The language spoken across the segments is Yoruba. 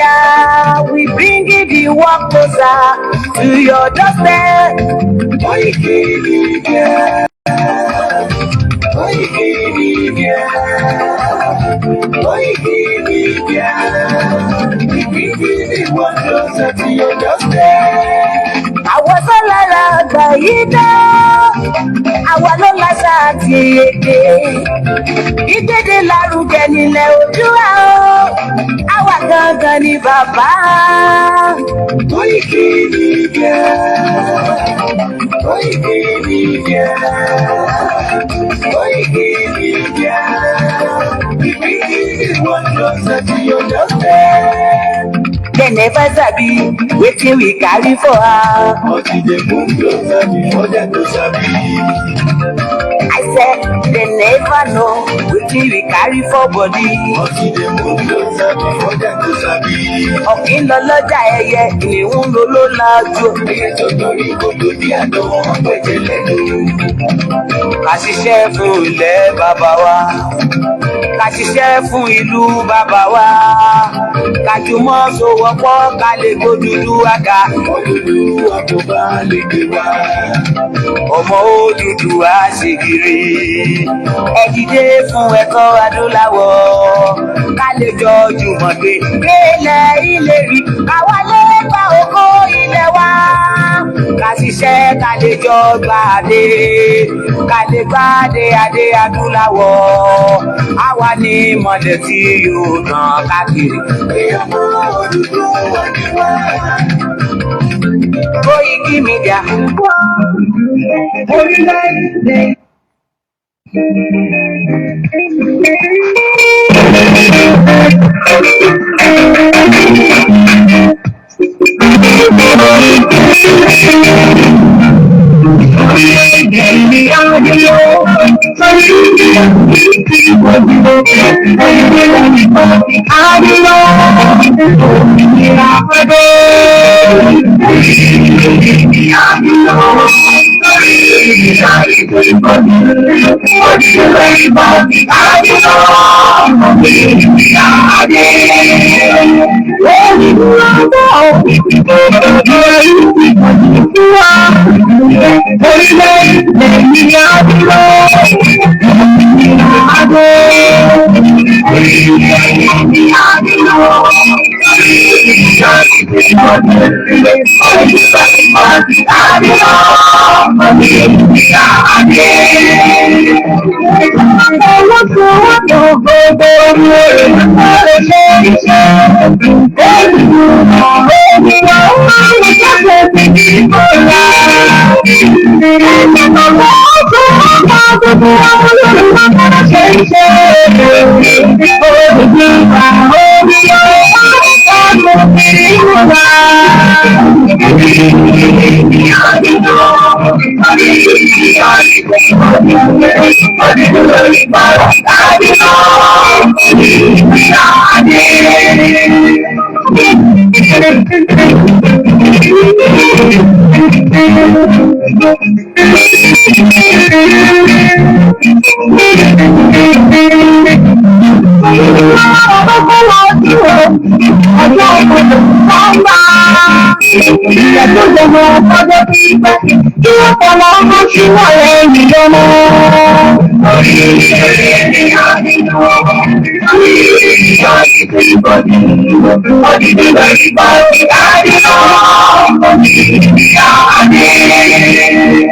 Media, we bring the work closer to your doorstep. Koiki Media. Koiki Media. Koiki Media. We bring the world closer to your doorstep. Àwọn sọ́lára àgbà yìí dá, àwa ló láṣà àti èdè. Ìgbéde lárugẹ nílẹ̀ Oòduà o, àwa gangan ni bàbá. Koiki Media. Koiki Media. Koiki Media. We bring the world closer to your doorstep. Dem never sabi wetin we carry for her. But e dey move closer before dem go sabi. I said dem never know wetin we carry for body. But e dey move closer before dem go sabi. Ọ̀kín lọ lọ́jà, ẹyẹ ìníhùn ló ló lajú. Ẹyẹ tó torí kodò bí àdó, wọn pẹ̀jẹ̀ lẹ́nu. Ká ṣiṣẹ́ fún ilẹ̀ bàbá wa, ká ṣiṣẹ́ fún ìlú bàbá wa, ká jùmọ̀ sowọ́pọ̀, ká lè gbódúdú àga. Òdúdú àkóbá lè gbé wá. Ọmọ Odùduwà ṣègìrì, ẹ dìde fún ẹ̀kọ́ adúláwọ̀, ká lè jọ jùmọ̀ gbé délẹ̀ ìlérí, káwa lè gba ògo ilẹ̀ wa. Ká ṣiṣẹ́, ká lè jọ gbàdé, ká lè gbàdé adé adúláwọ̀. Àwa ní mọ̀lẹ́ tí yóò tàn káàkiri. Ọmọ Òdúdú wà ní wá. Koiki Media. Orílẹ̀-èdè.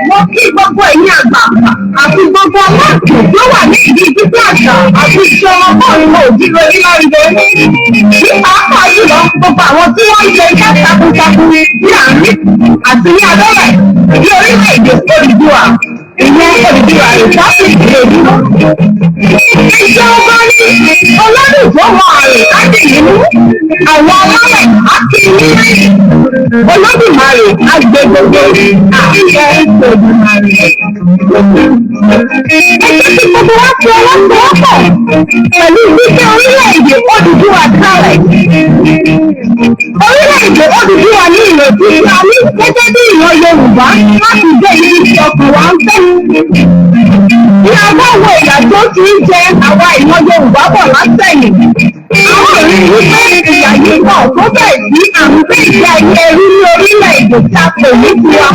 Mo kí gbogbo ẹ̀yin àgbààgbà àti gbogbo aláàtò tó wà ní ìdí títí àṣà àti iṣẹ́ ọmọkùnrin òjìrò nílárugẹ. Ní pàápàá jùlọ, gbogbo àwọn tí wọ́n ń ṣe iṣẹ́ takuntakun ní àárín àti ní abẹ́rẹ́ ní orílẹ̀-èdè Odùduwà, ìyẹn Odùduwà Republic lòdùn. Iṣẹ́ ọba ní ọlọ́dún mọ àrùn láti nínú àwọn ọlọ́rẹ̀ àti ní Olódùmarè agbègbè àṣẹ Olódùmarè. Ẹgbẹ́ tí gbogbo wa fi ọwọ́ sowọ́pọ̀ pẹ̀lú gbígbé orílẹ̀-èdè Odùduwà kalẹ̀. Orílẹ̀-èdè Odùduwà ní ìrètí a ní gẹ́gẹ́ bí ìran Yorùbá láti dé ibi tí ọkàn wa ń fẹ́. Bí a bá wo ìyà tó ti ń jẹ àwa ìran Yorùbá bọ̀ látẹ̀yìn, a ó Nítorí wípé ìyà yìí pọ̀ tó bẹ́ẹ̀ tí à ń gbé ìgbé ayé ẹrú ní orílẹ̀-èdè tí a pè ní tiwa.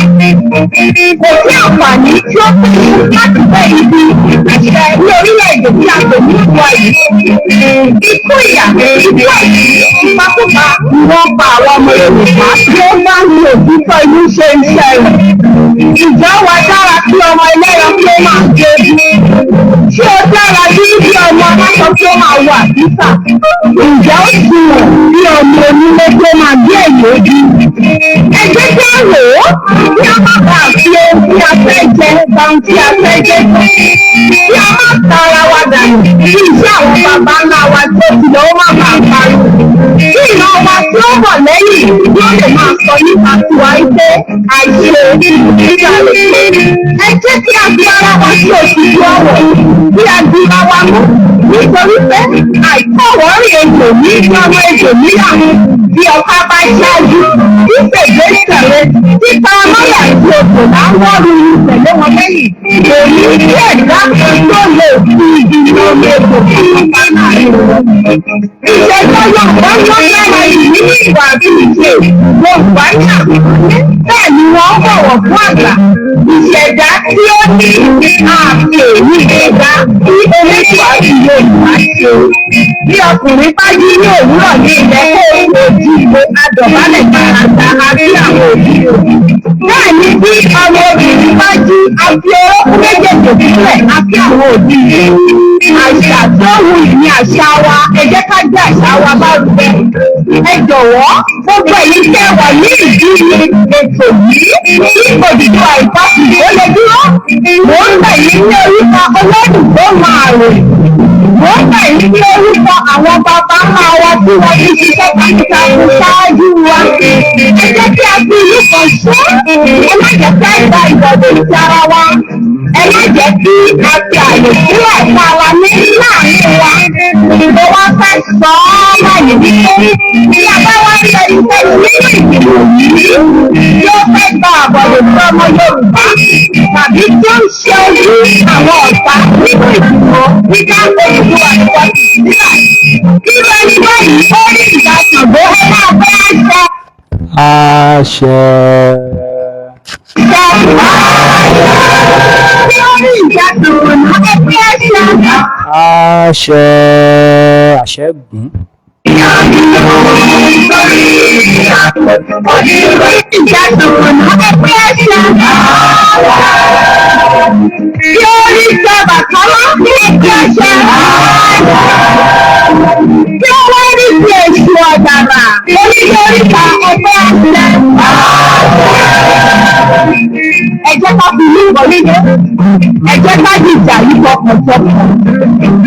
Kò sí àǹfààní tí ó pè láti gbé ibi ìpèsè ní orílẹ̀-èdè tí a pè ní tiwa yìí. Ikú ìyà, ikú àìsí, ìpakúpa ni wọ́n pa àwọn ọmọ Yorùbá tí ó bá ní òtítọ́ inú ṣe iṣẹ́ rẹ̀. Ìjọ wa dára kí ọmọ ẹlẹ́ran kí ó máa jẹ ojú? Ṣé ó dára bí kí ọmọ aláṣọ kí ó máa wọ àkísà? Ǹjẹ́ ó sunwọ̀n bí ọmọ onílé kí ó máa gbé ẹ̀yìn odi? Ẹ jẹ́ kí á rò ó kí a má bàa fi ohun tí a fẹ́ jẹ ba ohun tí a fẹ́ jẹ jẹ́. Kí a má ta ara wa dànù kí iṣẹ́ àwọn baba ńlá wa tó ti lọ ó má bàa parun. Kí ìran wa tí ó bọ̀ lẹ́yìn kí ó lè máa sọ nípa tiwa wípé àìṣe nígbà rẹ̀. Ẹ jẹ́ kí a fi ara wa sí òṣùṣù ọwọ̀, kí a di ara wa mú, nítorí pé àìkọ́wọ̀ọ́rìn ejò ní í ọmọ ejò níyà. Bí ọ̀pá bá ṣáájú, tí sègbè tẹ̀lé, tí paramọ́lẹ̀ àti òkòlá ń wọ́ ruru tẹ̀lé wọn lẹ́yìn. Kò ní sí ẹ̀dá kan tó lè fi igi ní omi ejò fún ọ̀pá láàrin wọn. Ìṣẹ̀dá Yorùbá lágbára yìí nínú ìwà àti ìṣe. Yorùbá ní àpọ́nlé, bẹ́ẹ̀ ni wọ́n bọ̀wọ̀ fún àgbà. Ìṣẹ̀dá tí ó ní ààfin ní ìṣẹ̀dá tí Elédùà fi Yorùbá ṣe. Bí ọkùnrin bá jí ní òwúrọ̀ ní ilẹ̀ káàárọ̀ oòjíire, a dọ̀bálẹ̀ gbàràgà, a kí àwọn òbí rẹ̀. Bẹ́ẹ̀ ni bí ọmọ obìnrin bá jí, a fi orókún méjèèjì sílẹ̀, a kí àwọn òbí rẹ̀. Àṣà tó wuyì ní àṣà wa, ẹ jẹ́ ká gbé àṣà wa lárugẹ. Ẹ jọ̀wọ́, gbogbo ẹ̀yin tẹ́ wà ní ìdí ètò yìí kí Odùduwà Republic ó lè dúró. Mò ń bẹ̀ yín ní orúkọ Olódùgbò máa rè. Mò ń bẹ̀ yín ní orúkọ àwọn baba ńlá wa tí wọ́n ti ṣiṣẹ́ takuntakun ṣáájú wa. Ẹ jẹ́ kí a fi ìlú kan ṣe. Ẹ má jẹ́ kí a gba ìbọ̀dé ti ara wa. Ẹ má jẹ́ kí a fi àyè sílẹ̀ fún ara ní láàrin wa. Mo wá fẹ́ sọ ọ́ báyìí wípé bí a bá wá rí ẹnikẹ́ni nínú ìgbìmọ̀ yìí tí ó fẹ́ gba àbọ̀dè fún ọmọ Yorùbá tàbí tí ó ń ṣe ojú àwọn ọ̀tá nínú ìgbìmọ̀ dídá Odùduwà Republic sílẹ̀, irú ẹni báyìí ó rí ìjà Ṣàngó, ẹ máa fẹ́ àṣẹ. Àṣẹ. Tí ó rí ìjà Ṣàngó, ẹ fẹ́ àṣẹ. Àṣẹ, àṣẹgùn. Ìjà Ṣàngó, ẹ fẹ́ àṣẹ. Tí ó rí ìjà Bàtálá, ẹ fẹ́ àṣẹ. Tí ó wá rí ti èṣù ọ̀dàrà, oníṣẹ́ ẹgbẹ́ àṣẹ. Ẹ jẹ́ ká fi ìlú ìwọlé. Ẹ jẹ́ ká jìjà yìí tọkàntọkàn.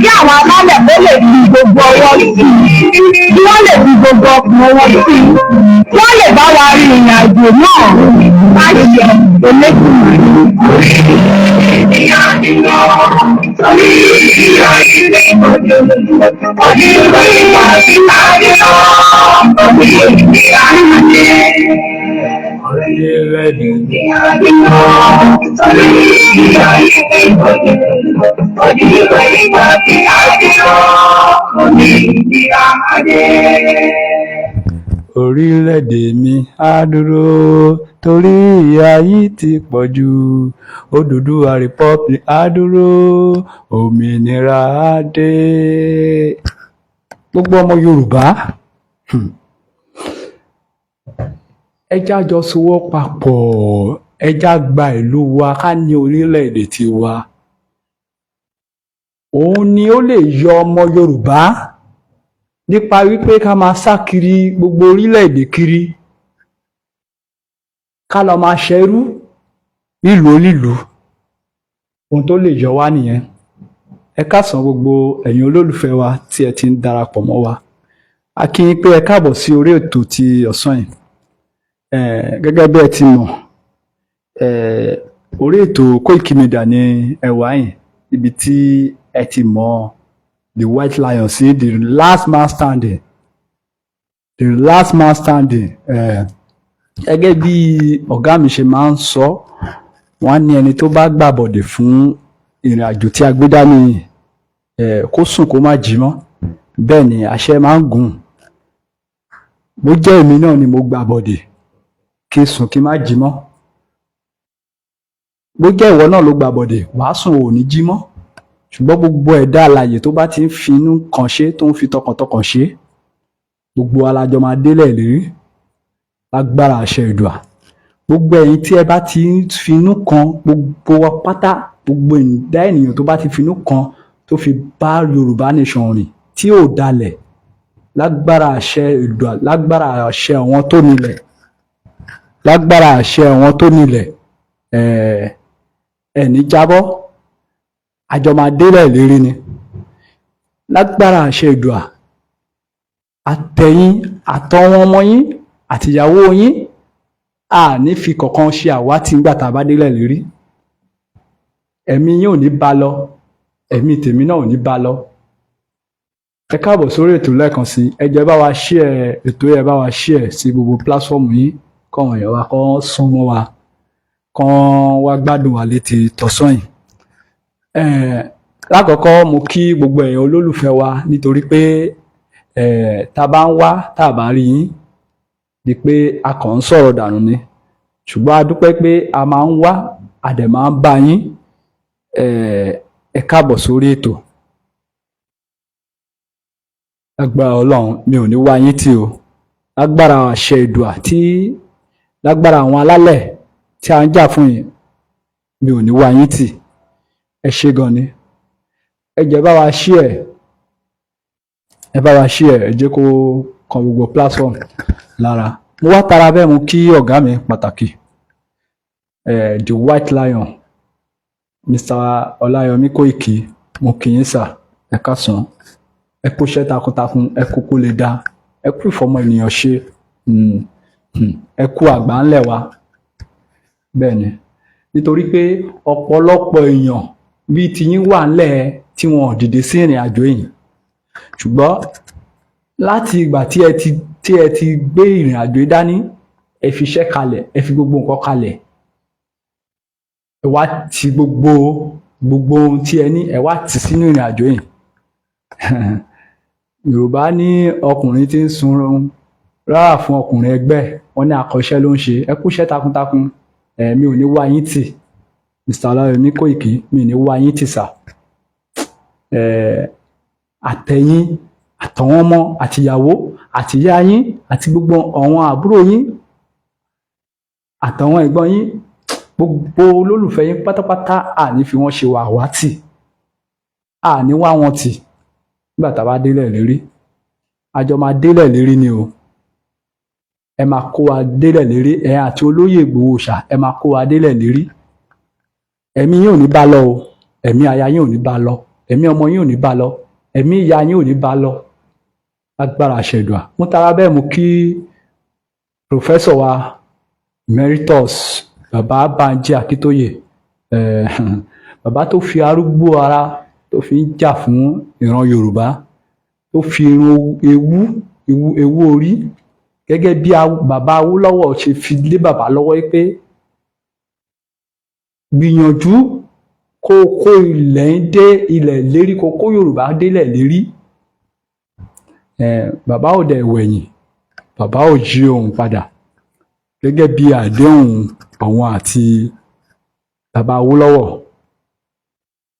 Kí àwọn alálẹ̀ ó lè fi gbogbo ọwọ́ sí i. Kí wọ́n lè fi gbogbo ọkàn wọn sí i. Kí wọ́n lè bá wa rin ìrìn àjò náà. Láṣẹ Elédùmarè. Orílẹ̀-èdè mi. Orílẹ̀-èdè mi á dúró torí ìyà yìí ti pọ̀ jù. Odùduwà Republic á dúró, òmìnira á dé. Gbogbo ọmọ Yorùbá, ẹ jẹ́ á jọ sowọ́ papọ̀, ẹ jẹ́ á gba ìlú wa, ká ní orílẹ̀-èdè tiwa. Òun ni ó lè yọ ọmọ Yorùbá nípa wípé ká máa sá kiri gbogbo orílẹ̀-èdè kiri, ká lọ máa ṣẹrú nílùú onílùú. Ohun tó lè yọ wá nìyẹn. Ẹ káàsán, gbogbo ẹ̀yin olólùfẹ́ wa tí ẹ ti ń darapọ̀ mọ́ wa. A kí yín pé ẹ káàbọ̀ sí orí ètò ti ọ̀sán yìí. Gẹ́gẹ́ bí ẹ ti mọ̀, orí ètò Koiki Media ní ẹ wà yìí, ibi tí ẹ ti mọ̀ the White Lion sí, the last man standing, the last man standing. Gẹ́gẹ́ bí ọ̀gá mi ṣe máa ń sọ, wọ́n á ní ẹni tó bá gbàbọ̀dè fún ìrìn àjò tí a gbé dání yìí, kó sùn kó má jí mọ́. Bẹ́ẹ̀ ni, àṣẹ máa ń gùn. Bó jẹ́ èmi náà ni mo gbà bọ̀dè, kí n sùn kí n má jí mọ́. Bó jẹ́ ìwọ náà ló gbà bọ̀dè, wàá sùn, ò ní jí mọ́. Ṣùgbọ́n gbogbo ẹ̀dá alààyè tó bá ti ń finú kan ṣe, tó ń fi tọkàntọkàn ṣe, gbogbo alájọ máa délẹ̀ lérí lágbára àṣẹ Èdùà. Gbogbo ẹ̀yin tí ẹ bá ti ń finú kan, gbogbo wa pátá, gbogbo ẹ̀dá ènìyàn tó bá ti finú kan, tó fi bá Yorùbá Nation rìn, tí ò dalẹ̀, lágbára àṣẹ Èdùà, lágbára àṣẹ àwọn tó nílẹ̀, lágbára àṣẹ àwọn tó nílẹ̀, ẹ̀ ní jábọ́. Àjọ máa délẹ̀ lérí ni lágbára àṣẹ Èdùà. Àtẹ̀yin àtọwọn ọmọ yín àtìyàwó yín, a ní fi kọ̀ọ̀kan ṣe àwátì nígbà tá a bá délẹ̀ lérí. Ẹ̀mí yín ò ní bá lọ, ẹ̀mí tèmi náà ò ní bá lọ. Ẹ káàbọ̀ sórí ètò lẹ́ẹ̀kan sí. Ẹ jẹ́ bá wa share ètò yẹn, bá wa share sí gbogbo platform yín, kọ́wọn èèyàn wa kọ́ súnmọ́ wa, kán wá gbádùn wa létí tọ̀sán yìí. Lákọ̀ọ́kọ́, mo kí gbogbo èèyàn olólùfẹ́ wa, nítorí pé tá a bá ń wá, tá a bá rí yín, di pé a kàn ń sọ̀rọ̀ dànù ni. Ṣùgbọ́n a dúpẹ́ pé a máa ń wá, a dẹ̀ máa ń bá yín. Ẹ káàbọ̀ sórí ètò. Lágbára Ọlọ́run, mi ò ní wá yín tì o. Lágbára àṣẹ Èdùà, tí lágbára àwọn alálẹ̀ tí a ń jà fún yìí, mi ò ní wá yín tì. Ẹ ṣé gan ni. Ẹ jẹ́ bá wa share, ẹ bá wa share, ẹ jẹ́ kó kan gbogbo platform lára. Mo wá tara bẹ́ẹ̀, mo kí ọ̀gá mi pàtàkì, the White Lion, Mr. Ọláyọmí Kóìkì. Mo kí yín sà, ẹ káàsán, ẹ kú iṣẹ́ takuntakun, ẹ kú kó lè dá, ẹ kú ìfọmọ ènìyàn ṣe, ẹ kú àgbà ńlẹ̀ wa. Bẹ́ẹ̀ ni, nítorí pé ọ̀pọ̀lọpọ̀ èèyàn bíi tiyín wà ńlẹ̀ tí wọn ò dìde sí ìrìn àjò yìí. Ṣùgbọ́n láti ìgbà tí ẹ ti gbé ìrìn àjò yìí dání, ẹ fi iṣẹ́ kalẹ̀, ẹ fi gbogbo nǹkan kalẹ̀, ẹ wá ti gbogbo ohun tí ẹ ní, ẹ wá tì sínú ìrìn àjò yìí. Yorùbá ní ọkùnrin tí ń sunrun rárá fún ọkùnrin ẹgbẹ́ wọn ní akọ́ṣẹ́ ló ń ṣe. Ẹ kú iṣẹ́ takuntakun. Mi ò ní wá yín tì, Mr. Ọláyọmí Kóìkì, mi ò ní wá yín tì sà. Àtẹ̀yin àtàwọn ọmọ àtìyàwó àtìyá yín àti gbogbo àwọn àbúrò yín àtàwọn ẹ̀gbọ́n yín, gbogbo olólùfẹ́ yín pátápátá, àní fi wọ́n ṣe wàwátì, àní wá wọn tì nígbà tá a bá délẹ̀ lérí. Àjọ máa délẹ̀ lérí ni o. Ẹ máa kó wa délẹ̀ lérí, ẹ àti olóyè Ìgbòho ṣá, ẹ máa kó wa délẹ̀ lérí. Ẹ̀mí yín ò ní bá lọ o, ẹ̀mí aya yín ò ní bá lọ, ẹ̀mí ọmọ yín ò ní bá lọ, ẹ̀mí ìyá yín ò ní bá lọ lágbára àṣẹdùà. Mo tara bẹ́ẹ̀, mo kí professor wa emeritus, bàbá Bánjí Akíntóyè, bàbá tó fi arúgbó ara tó fi ń jà fún ìran Yorùbá, tó fi irun ewu orí gẹ́gẹ́ bí bàbá Awólọ́wọ̀ ṣe fi lé bàbá lọ́wọ́ pé gbìyànjú kó kó ilẹ̀ ń dé ilẹ̀ lérí, kó kó Yorùbá délẹ̀ lérí. Bàbá ò dẹ̀ wẹ̀yìn, bàbá ò yí òun padà gẹ́gẹ́ bí àdéhùn òun àti bàbá Awólọ́wọ̀.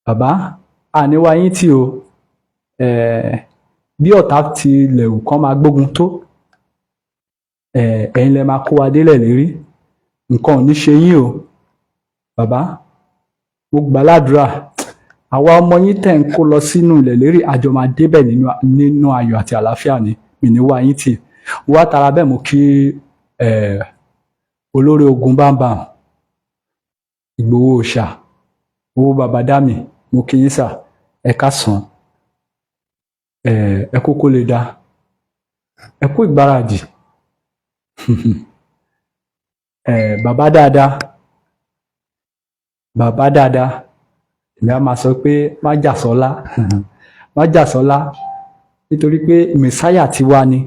Bàbá, àníwá yín tì o. Bí ọ̀tá ti lẹ̀wù kán máa gbógun tó, ẹ̀yin lẹ máa kó wa délẹ̀ lérí. Nǹkan ò ní ṣe yín o, bàbá. Mo gbà ládùúrà, àwa ọmọ yín tẹ̀ ń kó lọ sínú ilẹ̀ lérí, àjọ máa débẹ̀ nínú ayọ̀ àti àlàáfíà ni. Mi ní wá yín tì. Wá tara bẹ́ẹ̀, mo kí olórí ogun bámbàm, Ìgbòho Òòṣà, owó baba dami. Mo kí yín sà, ẹ káàsán, ẹ kókó lè dá, ẹ kú ìgbáradì. Bàbá dáadáa, bàbá dáadáa, èmi á máa sọ pé má jà sọ́lá, má jà sọ́lá, nítorí pé mẹsáyà tiwa ni,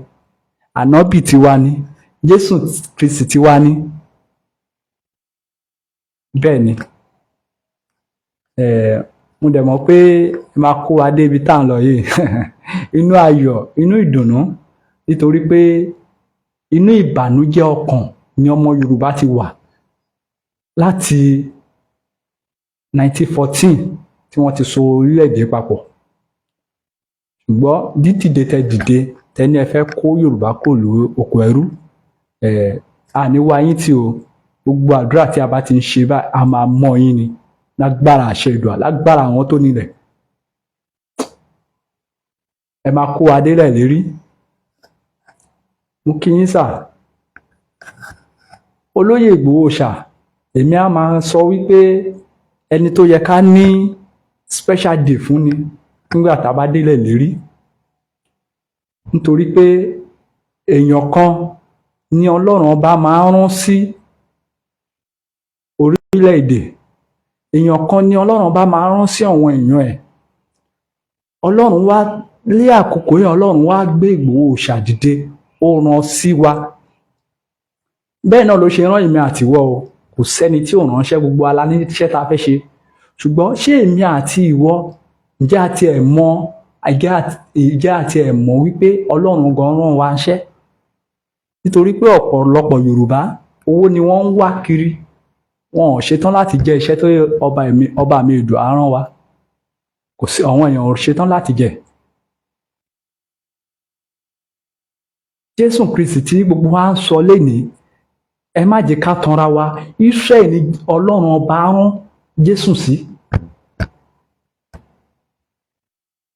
ànábì tiwa ni, Jésù Kristi tiwa ni. Bẹ́ẹ̀ ni, mo dẹ̀ mọ̀ pé ẹ máa kó wa dé ibi tá à ń lọ yìí. Inú ayọ̀, inú ìdùnnú, nítorí pé inú ìbànújẹ́ ọkàn ni ọmọ Yorùbá ti wà láti 1914 tí wọ́n ti so orílẹ̀-èdè papọ̀. Ṣùgbọ́n dídìde tẹ dìde, tẹ ní ẹ fẹ́ kó Yorùbá kò ló oko ẹrú ẹ̀, àní wá yín tí o. Gbogbo àdúrà tí a bá ti ń ṣe báyìí, a máa mọ yín ni lágbára àṣẹ Èdùà, lágbára àwọn tó nílẹ̀. Ẹ máa kó wa délẹ̀ lérí. Mo kí yín sà, Olóyè Ìgbòho ṣà. Èmi á máa sọ wípé ẹni tó yẹ ká ní special day fún ni nígbà tá a bá délẹ̀ lérí, nítorí pé èèyàn kan ní Ọlọ́run Ọba máa ń rán sí orílẹ̀-èdè, èèyàn kan ní Ọlọ́run Ọba máa ń rán sí àwọn èèyàn ẹ̀. Ọlọ́run wá lé àkókò yẹn, Ọlọ́run wá gbé Ìgbòho ṣà dìde, ó rán sí wa. Bẹ́ẹ̀ náà ló ṣe rán èmi àtiwọ́ o. Kò sẹ́ni tí ò ránṣẹ́, gbogbo ala ní iṣẹ́ tá a fẹ́ ṣe. Ṣùgbọ́n ṣé èmi àti ìwọ, ǹjẹ́ àti ẹ̀ mọ̀ wípé Ọlọ́run gan rán wa ṣẹ́? Nítorí pé ọ̀pọ̀lọpọ̀ Yorùbá, owó ni wọ́n ń wá kiri, wọn ò ṣetán láti jẹ́ iṣẹ́ tó ọba mi Èdùà á rán wa. Kò sí, àwọn èèyàn ò ṣetán láti jẹ. Jésù Kristi tí gbogbo wa ń sọ lénìí, ẹ má jẹ́ ká tanra wa. Israẹli ni Ọlọ́run Ọba rán Jésù sí,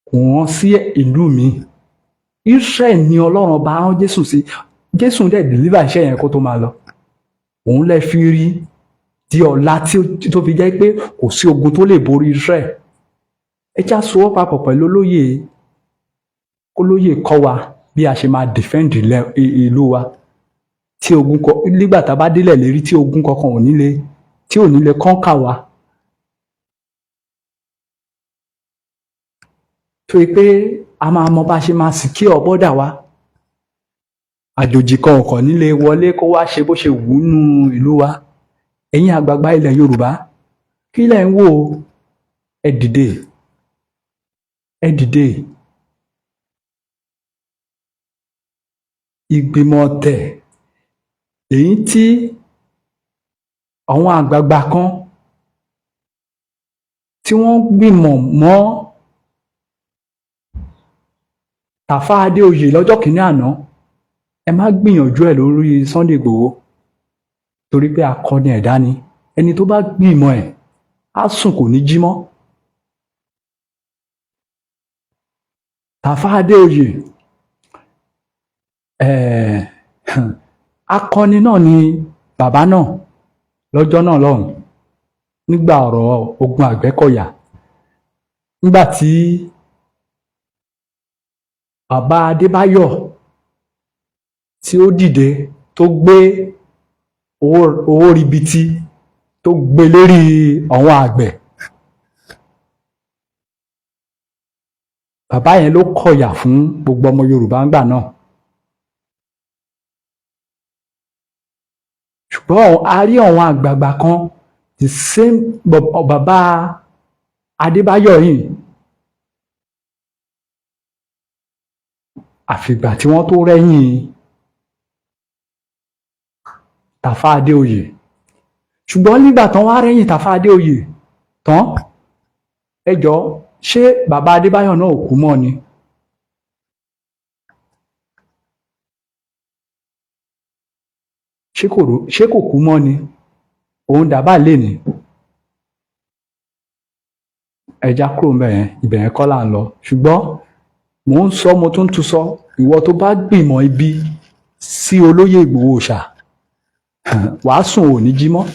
kò rán sí ìlú mi. Israẹli ni Ọlọ́run Ọba rán Jésù sí. Jésù dẹ̀ deliver iṣẹ́ yẹn kó tó máa lọ. Òun lẹ fi rí di ọ̀la tó fi jẹ́ pé kò sí ogun tó lè borí Israẹli. Ẹ já sowọ́ papọ̀ pẹ̀lú olóyè, kólóyè kọ́ wa bí a ṣe máa defend ìlú wa tí ogun kọ nígbà tá a bá délẹ̀ lérí, tí ogun kankan ò ní lè tí ò ní lè conquer wa, tó yẹ pé a máa mọ bá a ṣe máa secure border wa. Àjòjì kan ò kàn nílé wọlé kó wá ṣe bó ṣe wù ú nú ìlú wa. Ẹ̀yin àgbààgbà ilẹ̀ Yorùbá, kí lẹ̀ ń wò? Ẹ dìde, ẹ dìde. Ìgbìmọ̀ ọ̀tẹ̀ èyí tí àwọn àgbààgbà kan tí wọ́n gbìmọ̀ mọ́ Tàfá Adéoyè lọ́jọ́ kìíní àná, ẹ má gbìyànjú ẹ̀ lórí Sunday Igboho, torí pé akọni ẹ̀dá ni. Ẹni tó bá gbìmọ̀ ẹ̀ á sùn, kò ní jí mọ́. Tàfá Adéoyè, akọni náà ni bàbá náà lọ́jọ́ náà lọ́hùn nígbà ọ̀rọ̀ ogun Àgbẹ̀kọ̀yà, nígbà tí bàbá Adébáyọ̀ tí ó dìde tó gbé owó ribiti tó gbé lérí àwọn àgbẹ̀. Bàbá yẹn ló kọ̀yà fún gbogbo ọmọ Yorùbá ńgbà náà. Ṣùgbọ́n a rí àwọn àgbààgbà kan, the same bàbá Adébáyọ̀ yìí, àfìgbà tí wọ́n tó rẹ́yìn Tàfá Adéoyè. Ṣùgbọ́n nígbà tán wá rẹ́yìn Tàfá Adéoyè tán, ẹ jọ̀ọ́, ṣé bàbá Adébáyọ̀ náà ò kú mọ́ ni? Ṣé kò kú mọ́ ni? Òun dàbà lè ní ẹja kúrò ńbẹ̀ yẹn, ibẹ̀ yẹn kọ́ là ń lọ. Ṣùgbọ́n mò ń sọ, mo tún tún sọ, ìwọ tó bá gbìmọ̀ ibi sí olóyè Ìgbòho ṣà, wàá sùn ò ní jí mọ́,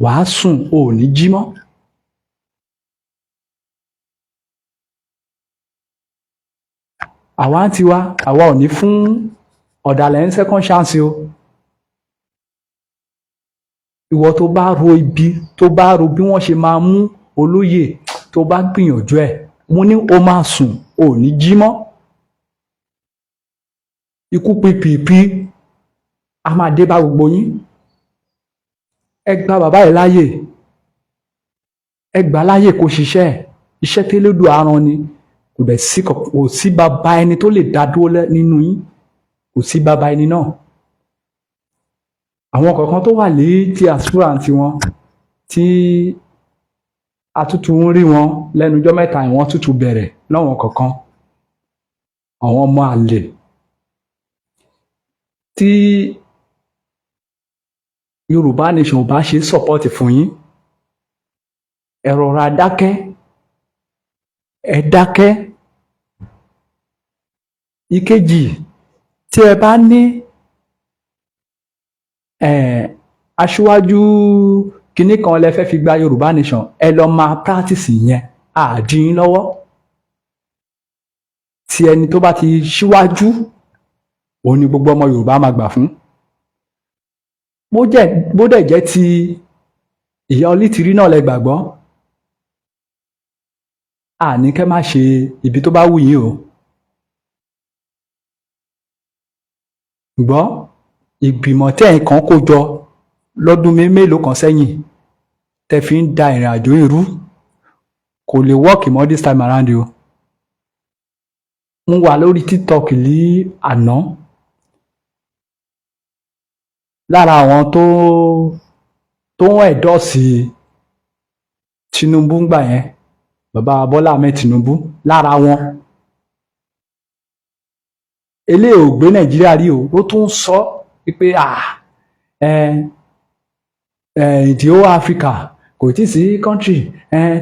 wàá sùn ò ní jí mọ́. Àwa ń tiwa, àwa ò ní fún ọ̀dàlẹ̀ ń second chance o. Ìwọ tó bá ro ibi, tó bá ro bí wọ́n ṣe máa mú olóyè, tó bá gbìyànjú ẹ̀, mo ní o máa sùn ò ní jí mọ́. Ikú pípìpí a máa dé bá gbogbo yín. Ẹ gba bàbá yìí láàyè, ẹ gbà láàyè kó ṣiṣẹ́. Iṣẹ́ tẹ́lẹ́dùn aràn ni. Kò dẹ̀ sí, kò sí bàbá ẹni tó lè dá dúró nínú yín. Kò sí bàbá ẹni náà. Àwọn kọ̀ọ̀kan tó wà ní diaspora tiwọn tí a tútù ń rí wọn lẹ́nu ọjọ́ mẹ́ta, ìwọ̀n tútù bẹ̀rẹ̀ lọ́wọ́n kọ̀ọ̀kan, àwọn ọmọ àlè tí Yorùbá Nation ò bá ṣe support fún yín, ẹ rọra dákẹ́, ẹ dákẹ́. Ìkejì, tí ẹ bá ní aṣíwájú kinní kan lẹ fẹ́ fi gba Yorùbá Nation, ẹ lọ máa practice yẹn àdín lọ́wọ́. Tí ẹni tó bá ti ṣíwájú, òun ni gbogbo ọmọ Yorùbá máa gbà fún. Bó dẹ̀ jẹ́ ti ìyá Onítìrí náà lẹ gbàgbọ́, àní kẹ́ má ṣe ibi tó bá wù yín o. Ṣùgbọ́n ìgbìmọ̀ tẹ́ ẹ̀ kan kó jọ lọ́dún mélòó kan sẹ́yìn tẹ́ fi ń da ìrìn àjò yìí rú kò lè work mọ́ this time around o. Mo wà lórí TikTok ní àná, lára àwọn tó ń endorse Tinubu ńgbà yẹn, bàbá Bọ́lá Ahmed Tinubu, lára wọn. Eléyìí ò gbé Nàìjíríà rí o, ó tún sọ wípé the whole Africa, kò tí ì sí country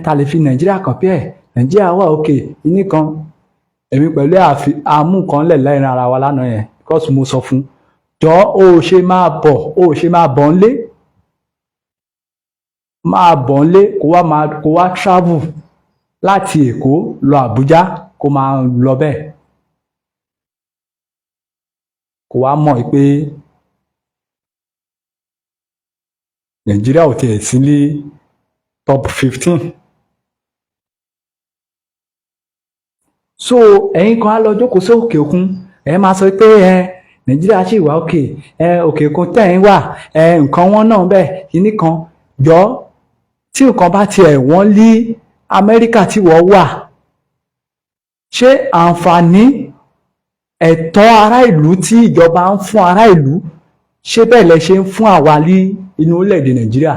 ta lè fi Nàìjíríà compare. Nàìjíríà wà òkè ní kan. Èmi pẹ̀lú àmú kan lẹ̀ lẹ́rìn ara wa lánàá yẹn, because mo sọ fún jọ, ó ṣe máa bọ̀, ó ṣe máa bọ̀ ńlé, máa bọ̀ ńlé, kó wá máa kó wá travel láti Èkó lọ Àbújá, kó máa lọ bẹ́ẹ̀, kó wá mọ̀ pé Nàìjíríà ò tiẹ̀ sí ní top 15. So ẹ̀yin kan á lọ jókòó sí òkè òkun, ẹ máa sọ pé ẹ Nàìjíríà ṣì wà òkè, ẹ òkè òkun tẹ̀ ń wà, ẹ nǹkan wọn náà bẹ́ẹ̀ kíní kan jọ. Tí nǹkan bá tiẹ̀ wọ́n lé Amẹ́ríkà tí wọ́n wà, ṣé àǹfààní ẹ̀tọ́ ará ìlú tí ìjọba ń fún ará ìlú, ṣé bẹ́ẹ̀ lẹ ṣe ń fún àwa ní inú orílẹ̀-èdè Nàìjíríà?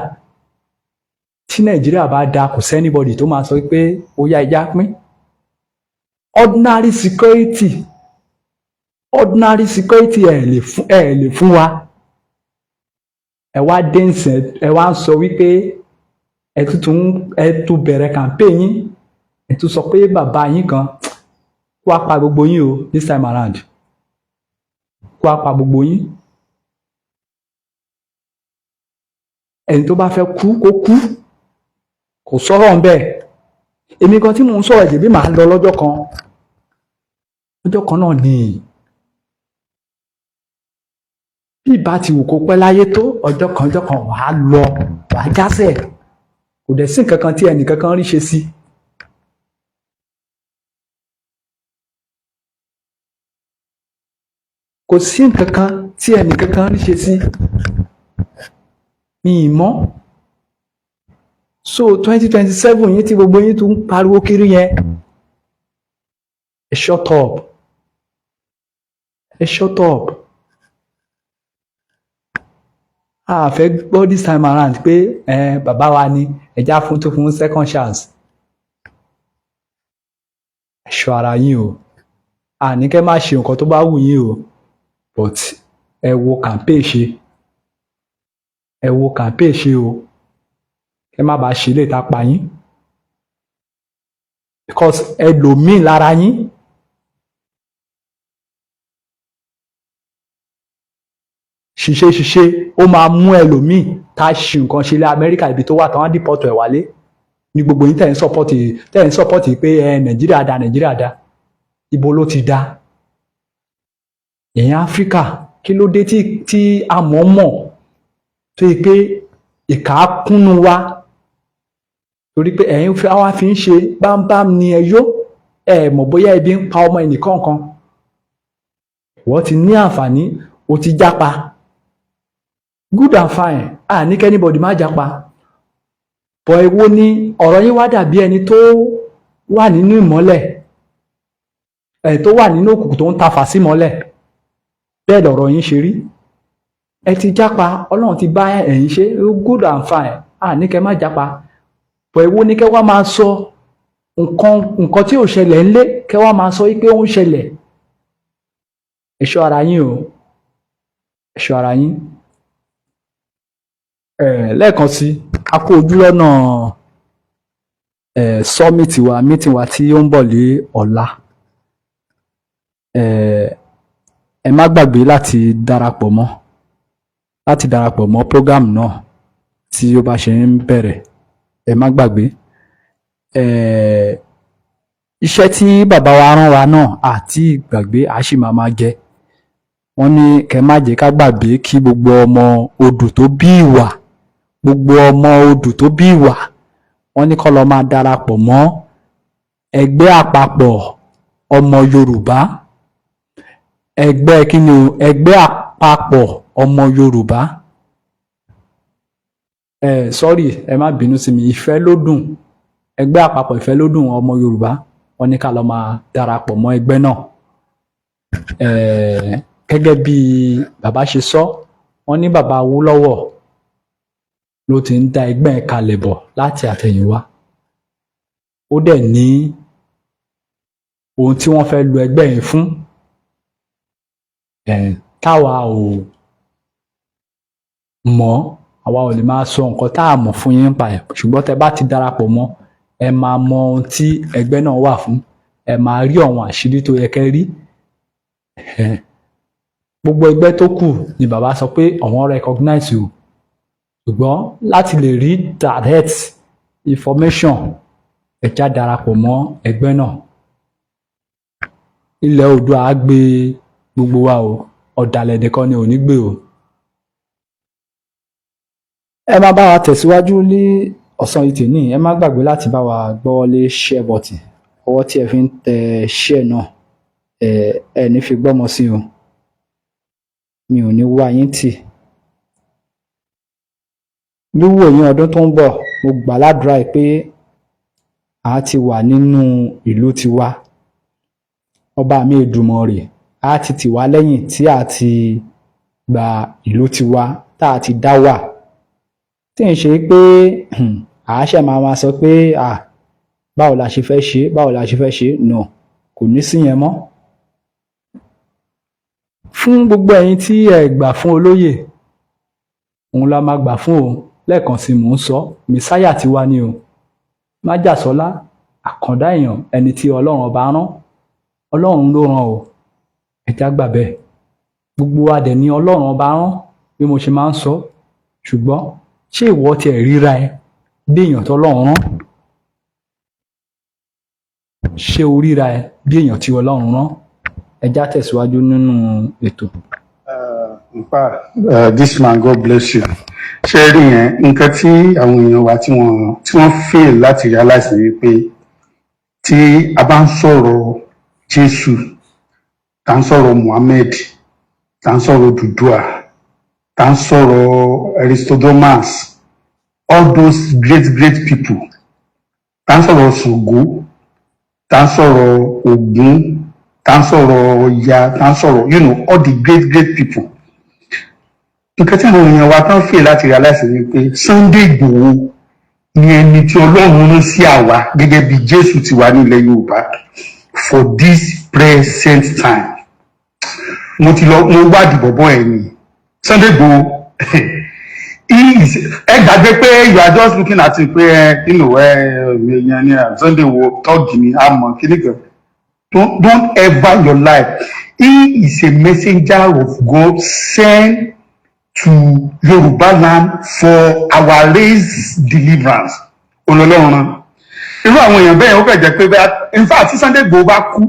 Tí Nàìjíríà bá da, kò sí anybody tó máa sọ pé ó yá, ẹja pín. Ordinary security, ordinary security ẹ lè fún wa. Ẹ wá dé nsìn, ẹ wá ń sọ wípé ẹ tún bẹ̀rẹ̀ campaign yín, ẹ tún sọ pé bàbá yín kan kó wá pa gbogbo yín o. This time around, kó wá pa gbogbo yín. Ẹni tó bá fẹ́ kú, kó kú, kò sọ̀rọ̀ ń bẹ́ẹ̀. Èmi kan tí mò ń sọ̀rọ̀ ẹ̀jẹ̀ bí màá lọ lọ́jọ́ kan, lọ́jọ́ kan náà ni. Bí ìbá ti wù kó pẹ́ láyé tó, ọjọ́ kan, ọjọ́ kan, wàá lọ, wàá jásẹ̀. Kò dẹ̀ sí nǹkan kan tí ẹnì kankan rí ṣe sí. Kò sí nǹkan kan tí ẹnì kankan rí ṣe sí mi ì mọ̀. So 2027 yín tí gbogbo yín tún ń pariwo kiri yẹn, ẹ shut up, ẹ shut up. A fẹ́ gbọ́ this time around pé ẹ bàbá wa ni ẹja fún tó fún second chance. Ẹ ṣọ́ ara yín o. Àní kẹ́ má ṣe nǹkan tó bá wù yín o, but ẹ wo campaign ṣe, ẹ wo campaign ṣe o, kẹ́ má bàa ṣe lè ta pa yín, because ẹlòmíì lára yín ṣiṣẹ́ ṣiṣẹ́, ó máa mú ẹlòmíì tá a ṣe nǹkan ṣe lé Amẹ́ríkà ibi tó wà tán á deport ẹ̀ wálé ní. Gbogbo yín tẹ̀ ń support pé ẹ Nàìjíríà da, Nàìjíríà da, ibo ló ti da? Ẹ̀yin Áfíríkà, kí ló dé tí a mọ̀ mọ̀ tó yẹ pé ìkà kúnnú wa? Torí pé ẹ̀yin wá fi ń ṣe bámbám ni. Ẹ yó, ẹ mọ̀ bóyá ebi ń pa ọmọ ẹnìkọ̀ọ̀kan. Wọ́n ti ní àǹfààní, o ti jápa, good and fine. À ní kí anybody má jápa, bọ̀ èwo ni ọ̀rọ̀ yín wá dàbí ẹni tó wà nínú ìmọ́lẹ̀ ẹ̀, tó wà nínú òkùnkùn tó ń tafà sí ìmọ́lẹ̀, bẹ́ẹ̀ lọ̀rọ̀ yín ṣe rí. Ẹ ti jápa, Ọlọ́run ti bá ẹ̀yin ṣe, good and fine. À ní kẹ́ má jápa pọ̀. Èwo ní kẹ́ wá máa sọ nǹkan tí ò ṣẹlẹ̀ ńlé, kẹ́ wá máa sọ pé ó ń ṣẹlẹ̀? Ẹ ṣọ́ ara yín o, ẹ ṣọ́ ara yín. Lẹ́ẹ̀kan sí, a kú ojú lọ́nà summit wa, meeting wa tí ó ń bọ̀ lé ọ̀la. Ẹ má gbàgbé láti darapọ̀ mọ́ program náà tí ó bá ṣe ń bẹ̀rẹ̀. Ẹ má gbàgbé iṣẹ́ tí bàbá wa rán wa náà àti gbàgbé, a sì máa máa jẹ. Wọ́n ní kẹ́ má jẹ́ ká gbàgbé kí gbogbo ọmọ odù tó bí ìwà, gbogbo ọmọ odù tó bí ìwà, wọ́n ní kó lọ máa darapọ̀ mọ́ ẹgbẹ́ àpapọ̀ ọmọ Yorùbá. Ẹgbẹ́ kí ni o? Ẹgbẹ́ àpapọ̀ ọmọ Yorùbá. Ẹ sorry, ẹ má bínú sí mi. Ìfẹ́ ló dùn, ẹgbẹ́ àpapọ̀ ìfẹ́ ló dùn ọmọ Yorùbá. Wọ́n ní ká lọ máa darapọ̀ mọ́ ẹgbẹ́ náà. Gẹ́gẹ́ bí bàbá ṣe sọ, wọ́n ní bàbá Awólọ́wọ̀ ló ti ń dá ẹgbẹ́ yẹn kalẹ̀ bọ̀ láti àtẹ̀yìnwá. Ó dẹ̀ ní ohun tí wọ́n fẹ́ lo ẹgbẹ́ yẹn fún táwa ò mọ̀. Àwa ò lè máa sọ nǹkan tá a mọ̀ fún yín nípa ẹ̀, ṣùgbọ́n tẹ́ bá ti darapọ̀ mọ́, ẹ máa mọ ohun tí ẹgbẹ́ náà wà fún, ẹ máa rí àwọn àṣírí tó yẹ kẹ́ rí. Gbogbo ẹgbẹ́ tó kù ni bàbá sọ pé àwọn recognize o, ṣùgbọ́n láti lè rí direct information, ẹ já darapọ̀ mọ́ ẹgbẹ́ náà. Ilẹ̀ Oòduà á gbé gbogbo wa o, ọ̀dàlẹ̀ nìkan ni ò ní gbé o. Ẹ máa bá wa tẹ̀síwájú ní ọ̀sán yìí tèmi. Ẹ má gbàgbé láti bá wa gbọ́wọ́ lé share button. Ọwọ́ tí ẹ fi ń tẹ share náà, ẹ ní fi gbọ́mọ sí o, mi ò ní wá yín tì. Wíwò yín ọdún tó ń bọ̀, mo gbà ládùúrà yìí pé a ti wà nínú ìlú tiwa. Ọba mi Èdùmàrè á ti tì wá lẹ́yìn tí a ti gba ìlú tiwa, tá a ti dá wà, tí ń ṣe pé àáṣẹ máa ma sọ pé, "Ah, báwo la ṣe fẹ́ ṣe? Báwo la ṣe fẹ́ ṣe?" No, kò ní sí yẹn mọ́. Fún gbogbo ẹ̀yin tí ẹ gbà fún olóyè, òun la máa gbà fún o. Lẹ́ẹ̀kan sí, mò ń sọ, messiah tiwa ni o, májàsọ́lá, àkàndá èèyàn, ẹni tí Ọlọ́run ọba rán. Ọlọ́run ló rán o, ẹ já gbà bẹ́ẹ̀. Gbogbo wa dẹ̀ ni Ọlọ́run ọba rán, bí mo ṣe máa ń sọ. Ṣùgbọ́n ṣé ìwọ tiẹ̀ ríra ẹ bí èèyàn tọ́lọ́run rán? Ṣé o ríra ẹ bí èèyàn tí Ọlọ́run rán? Ẹ já tẹ̀síwájú nínú ètò. In fact, this man, God bless you. Ṣé rí yẹn, nǹkan tí àwọn èèyàn wa tí wọ́n fail láti realize ni wípé tí a bá ń sọ̀rọ̀ Jésù, tá ń sọ̀rọ̀ Muhammad, tá ń sọ̀rọ̀ Odùduwà, tá ń sọ̀rọ̀ Aristodemus, all those great great people, tá ń sọ̀rọ̀ Ṣàngó, tá ń sọ̀rọ̀ Ògún, tá ń sọ̀rọ̀ Ọya, tá ń sọ̀rọ̀ all the great great people, nǹkan tí àwọn èèyàn wa tán fail láti realize ni pé Sunday Igboho ni ẹni tí Ọlọ́run rán sí àwa gẹ́gẹ́ bí Jésù ti wà nílẹ̀ Yorùbá for this present time. Mo ti lọ, mo wádìí bọ̀bọ̀ ẹ̀ ni Sunday Igboho. He is, ẹ gbàgbé pé you are just looking at it pé ẹ ẹ èèyàn ni Sunday wo tọ́ọ̀gì ni àmọ́ kíní kan. Don't ever in your life. He is a messenger of God sent to Yoruba land for our race deliverance. Ọlọ́run rán irú àwọn èèyàn bẹ́ẹ̀. Ó fẹ́ jẹ́ pé bẹ́ẹ̀, in fact, tí Sunday Igboho bá kú,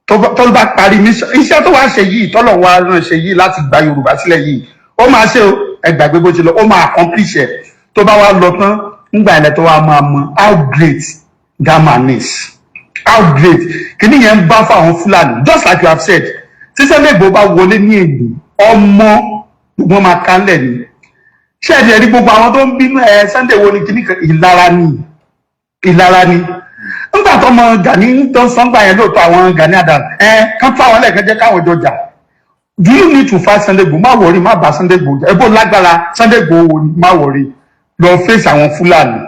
tó bá parí mission iṣẹ́ tó wá ṣe yìí, tọ́lọ̀ wá rán ṣe yìí láti gba Yorùbá sílẹ̀ yìí, ó máa ṣe o. Ẹ gbàgbé bó ṣe lọ, ó máa accomplish ẹ̀. Tó bá wá lọ tán, ńgbà ilẹ̀ tó wá máa mọ how great that man is, how great kìíní yẹn ń bá fáwọn Fúlàní. Just like you have said, tí Sunday Igboho bá wọlé ní èdè, ọmọ gbogbo máa kánlẹ̀ ni. Ṣé ẹ rí gbogbo àwọn tó ń bínú ẹ, Sunday wo ni kìíní kan, ìlara ni, ìlara ni. Nígbà tó mọ Gani tó ń sọ́ngbà yẹn lóòótọ́, àwọn Gani Adams ẹ kán fáwọn lẹ́ẹ̀kan jẹ́ káwọn jọ jà. Do you need to fight Sunday Igboho? Má worry, má bá Sunday Igboho jà. Ẹ bó lágbára Sunday Igboho ni, má worry, lọ face àwọn Fúlàní.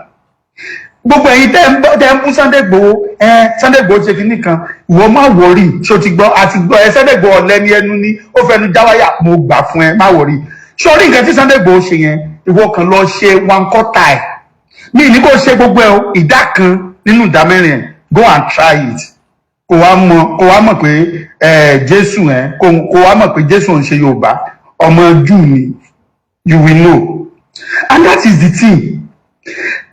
Gbogbo ẹ̀yin tẹ́ ń bú Sunday Igboho, ẹ Sunday Igboho ṣe kinní kan, ìwọ má worry. Ṣó ti gbọ́? Àti gbọ́ ẹ. Sunday Igboho ọ̀lẹ́ni ẹnu ní ó fẹnu jáwáyà. Mo gbà fún ẹ, má worry. Sórí nǹkan tí Sunday Igboho ṣe yẹn, ìwọ kan lọ ṣe one quarter ẹ̀. Mi ní kó ṣe gbogbo ẹ o, ìdá kan nínú ìdá mẹ́rin ẹ̀, go and try it. Kó wá mọ̀ pé ẹ Jésù ẹ kó wá mọ̀ pé Jésù ń ṣe Yorùbá, ọmọ Júù ni. You will know, and that is the thing.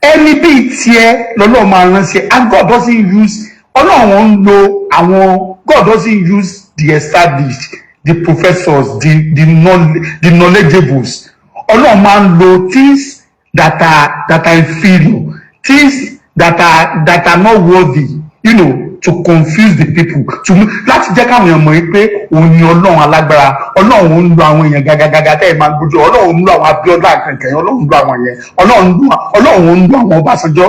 Ẹni bíi tiẹ̀ lọ́lọ́run máa ránṣẹ́, and God doesn't use, Ọlọ́run ń lo àwọn, God doesn't use the established, the professors, the knowledgeables. Ọlọ́run máa ń lo things that are inferior, things that are not worthy to confuse the people, to láti jẹ́ káwọn èèyàn mọ̀ pé òun ni Ọlọ́run alágbára. Ọlọ́run ń lo àwọn èèyàn gàgàgàgà tẹ́ ẹ̀ máa gbójú. Ọlọ́run ń lo àwọn Abíọ́lá kankan, Ọlọ́run ń lo àwọn yẹn, Ọlọ́run ń lo àwọn Ọbásanjọ́,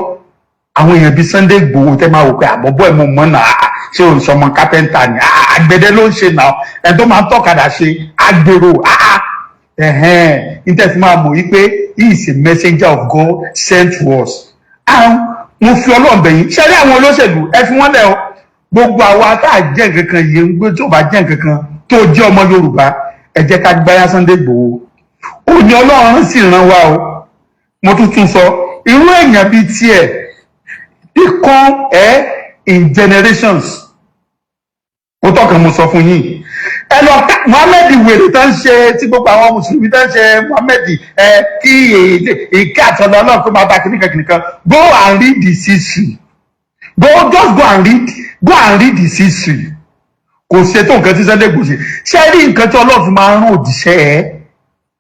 àwọn èèyàn bíi Sunday Igboho tẹ́ máa wò pé àbọ̀bọ̀ ẹ̀ mo mọ̀ náà. Ṣé òun sọmọ kápẹ́ńtà ni? Àgbẹ̀dẹ ló ń ṣe náà, ẹ̀ tó máa ń tọ́kadà ṣe agbèrò. Ẹ̀hẹ́n, níta fi máa mọ̀ wípé he is a messenger of God sent to us. And mo fi Ọlọ́run bẹ̀ yín, ṣé rí àwọn olóṣèlú, ẹ fi wọ́n lẹ̀ o. Gbogbo àwa tá a jẹ́ nǹkan kan yìí ń gbé, tó bá jẹ́ nǹkan kan tó jẹ́ ọmọ Yorùbá, ẹ jẹ́ ká gbáyà Sunday Igboho. Òní Ọlọ́run sì ràn wá o. Mo tún tún sọ, irú èèyàn bíi tiẹ̀, they come in generations. Ó tọ́kàn mo sọ fún yín. Ẹ lọ ká Muhammed wèrè tó ń ṣe, tí gbogbo àwọn mùsùlùmí tó ń ṣe Muhammed ẹ kí ìkẹ́ àtọ̀nà Ọlọ́run kó máa bá kìnìkan kìnìkan. Go and read the history. Go, just go and read, go and read the history. Kò ṣe tó nǹkan tí Sunday Igboho ṣe. Ṣé rí nǹkan tí Ọlọ́run fi máa ń rán òjíṣẹ́ ẹ,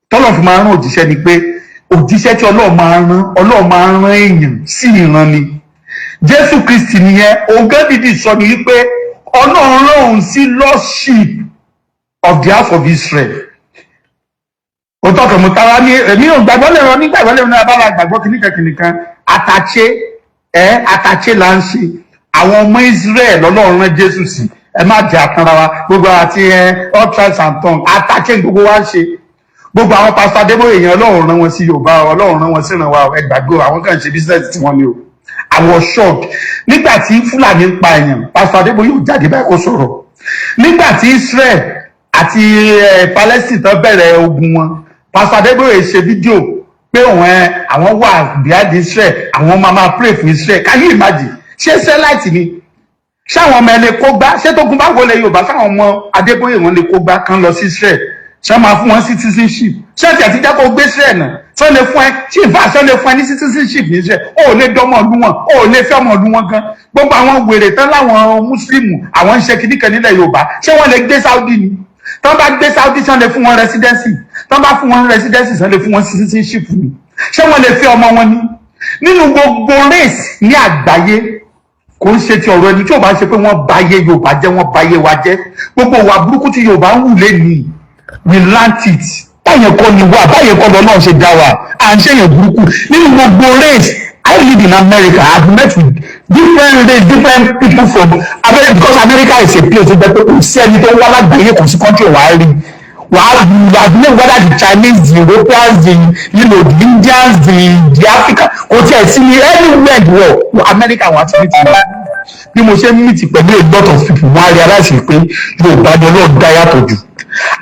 tọ́lọ́run fi máa ń rán òjíṣẹ́ ni pé òjíṣẹ́ tí Ọlọ́run máa ń rán, Ọlọ́run máa ń rán èèyàn sí ìran ni. Jésù Kristi nìyẹn. Òun gán dìdí sọ ni wípé Ọlọ́run rán òun sí lost sheep of the house of Israel. Òótọ́ kan mo tara ní èmi ò gbàgbọ́ lẹ́rọ nígbàgbọ́ lẹ́rọ ní abala gbàgbọ́ kìnìkan kìnìkan. Àtàché ẹ àtàché là ń ṣe. Àwọn ọmọ Israel lọ́lọ́run rán Jésù sí. Ẹ má jẹ́ àkànra wa. Gbogbo àti ẹ all tribes and tongues, àtàché gbogbo wa ń ṣe. Gbogbo àwọn Pásítọ̀ Adébóyè yẹn, Ọlọ́run rán wọn sí Yorùbá, Ọlọ́run rán wọn sí ìran wa? Ẹ gbàgbé o, àwọn kan ṣe business tí wọ́n ní o. I was shocked nígbà tí Fúlàní ń pa èèyàn, Pásítọ̀ Adébóyè ò jáde báyìí kó sọ̀rọ̀. Nígbà tí Israel àti Palestine tán bẹ̀rẹ̀ ogun wọn, Pásítọ̀ Adébóyè ṣe fídíò pé òun ẹ àwọn wà behind Israel, àwọn máa máa pray fún Israel. Can you imagine? Ṣé Israelite ni? Ṣáwọn ọmọ ẹ lè kó gbá? Ṣé tógun bá wọlé Yorùbá, sáwọn ọmọ Adébóyè wọn lè kó gbá kán lọ sí Israel? Ṣé máa fún wọn citizenship? Ṣé tí àti jẹ́ kó gbé Israel náà, ṣé lè fún ẹ? Ṣé ìfà ṣé lè fún ẹ ní citizenship ní Israel? Ó lè dọ́mọ ọdún wọn, ó lè fẹ́ ọmọ ọdún wọn gan. Gbogbo àwọn wèrè tán láwọn mùsùlùmù, àwọn ń ṣe kìnnìkan nílẹ̀ Yorùbá, ṣé wọ́n lè gbé Saudi ni? Tán bá gbé Saudi, ṣé lè fún wọn residency? Tán bá fún wọn residency, ṣé lè fún wọn citizenship ni? Ṣé wọ́n lè fẹ́ ọmọ wọn ni? Nínú gbogbo race ní àgbáyé, kò ń ṣe ti ọ̀rọ̀ ẹni tí ò bá ṣe pé wọ́n bà ayé Yorùbá jẹ́, wọ́n bà ayé wa jẹ́. Gbogbo ìwà burúkú tí Yorùbá ń wù lẹ́nìí, we learnt it. Báyẹn kọ́ ni wà, báyẹn kọ́ lọ́nà ṣe dá wa. À ń ṣèyàn burúkú nínú gbogbo race. I live in America. I have met with different race, different people from America, because America is a place tó jẹ́ pé kò sí ẹni tó ń wá lágbàáyé, kò sí country wàá rí wàá you know whether the Chinese, the Europeans, the you know the Indians, the African, kò tiẹ̀ sí ní anywhere in the world. America wà á ti ní tiwọn. Bí mo ṣe ń meet pẹ̀lú a lot of people, wọ́n á realize pé Yorùbá ni Ọlọ́run dá yàtọ̀ jù.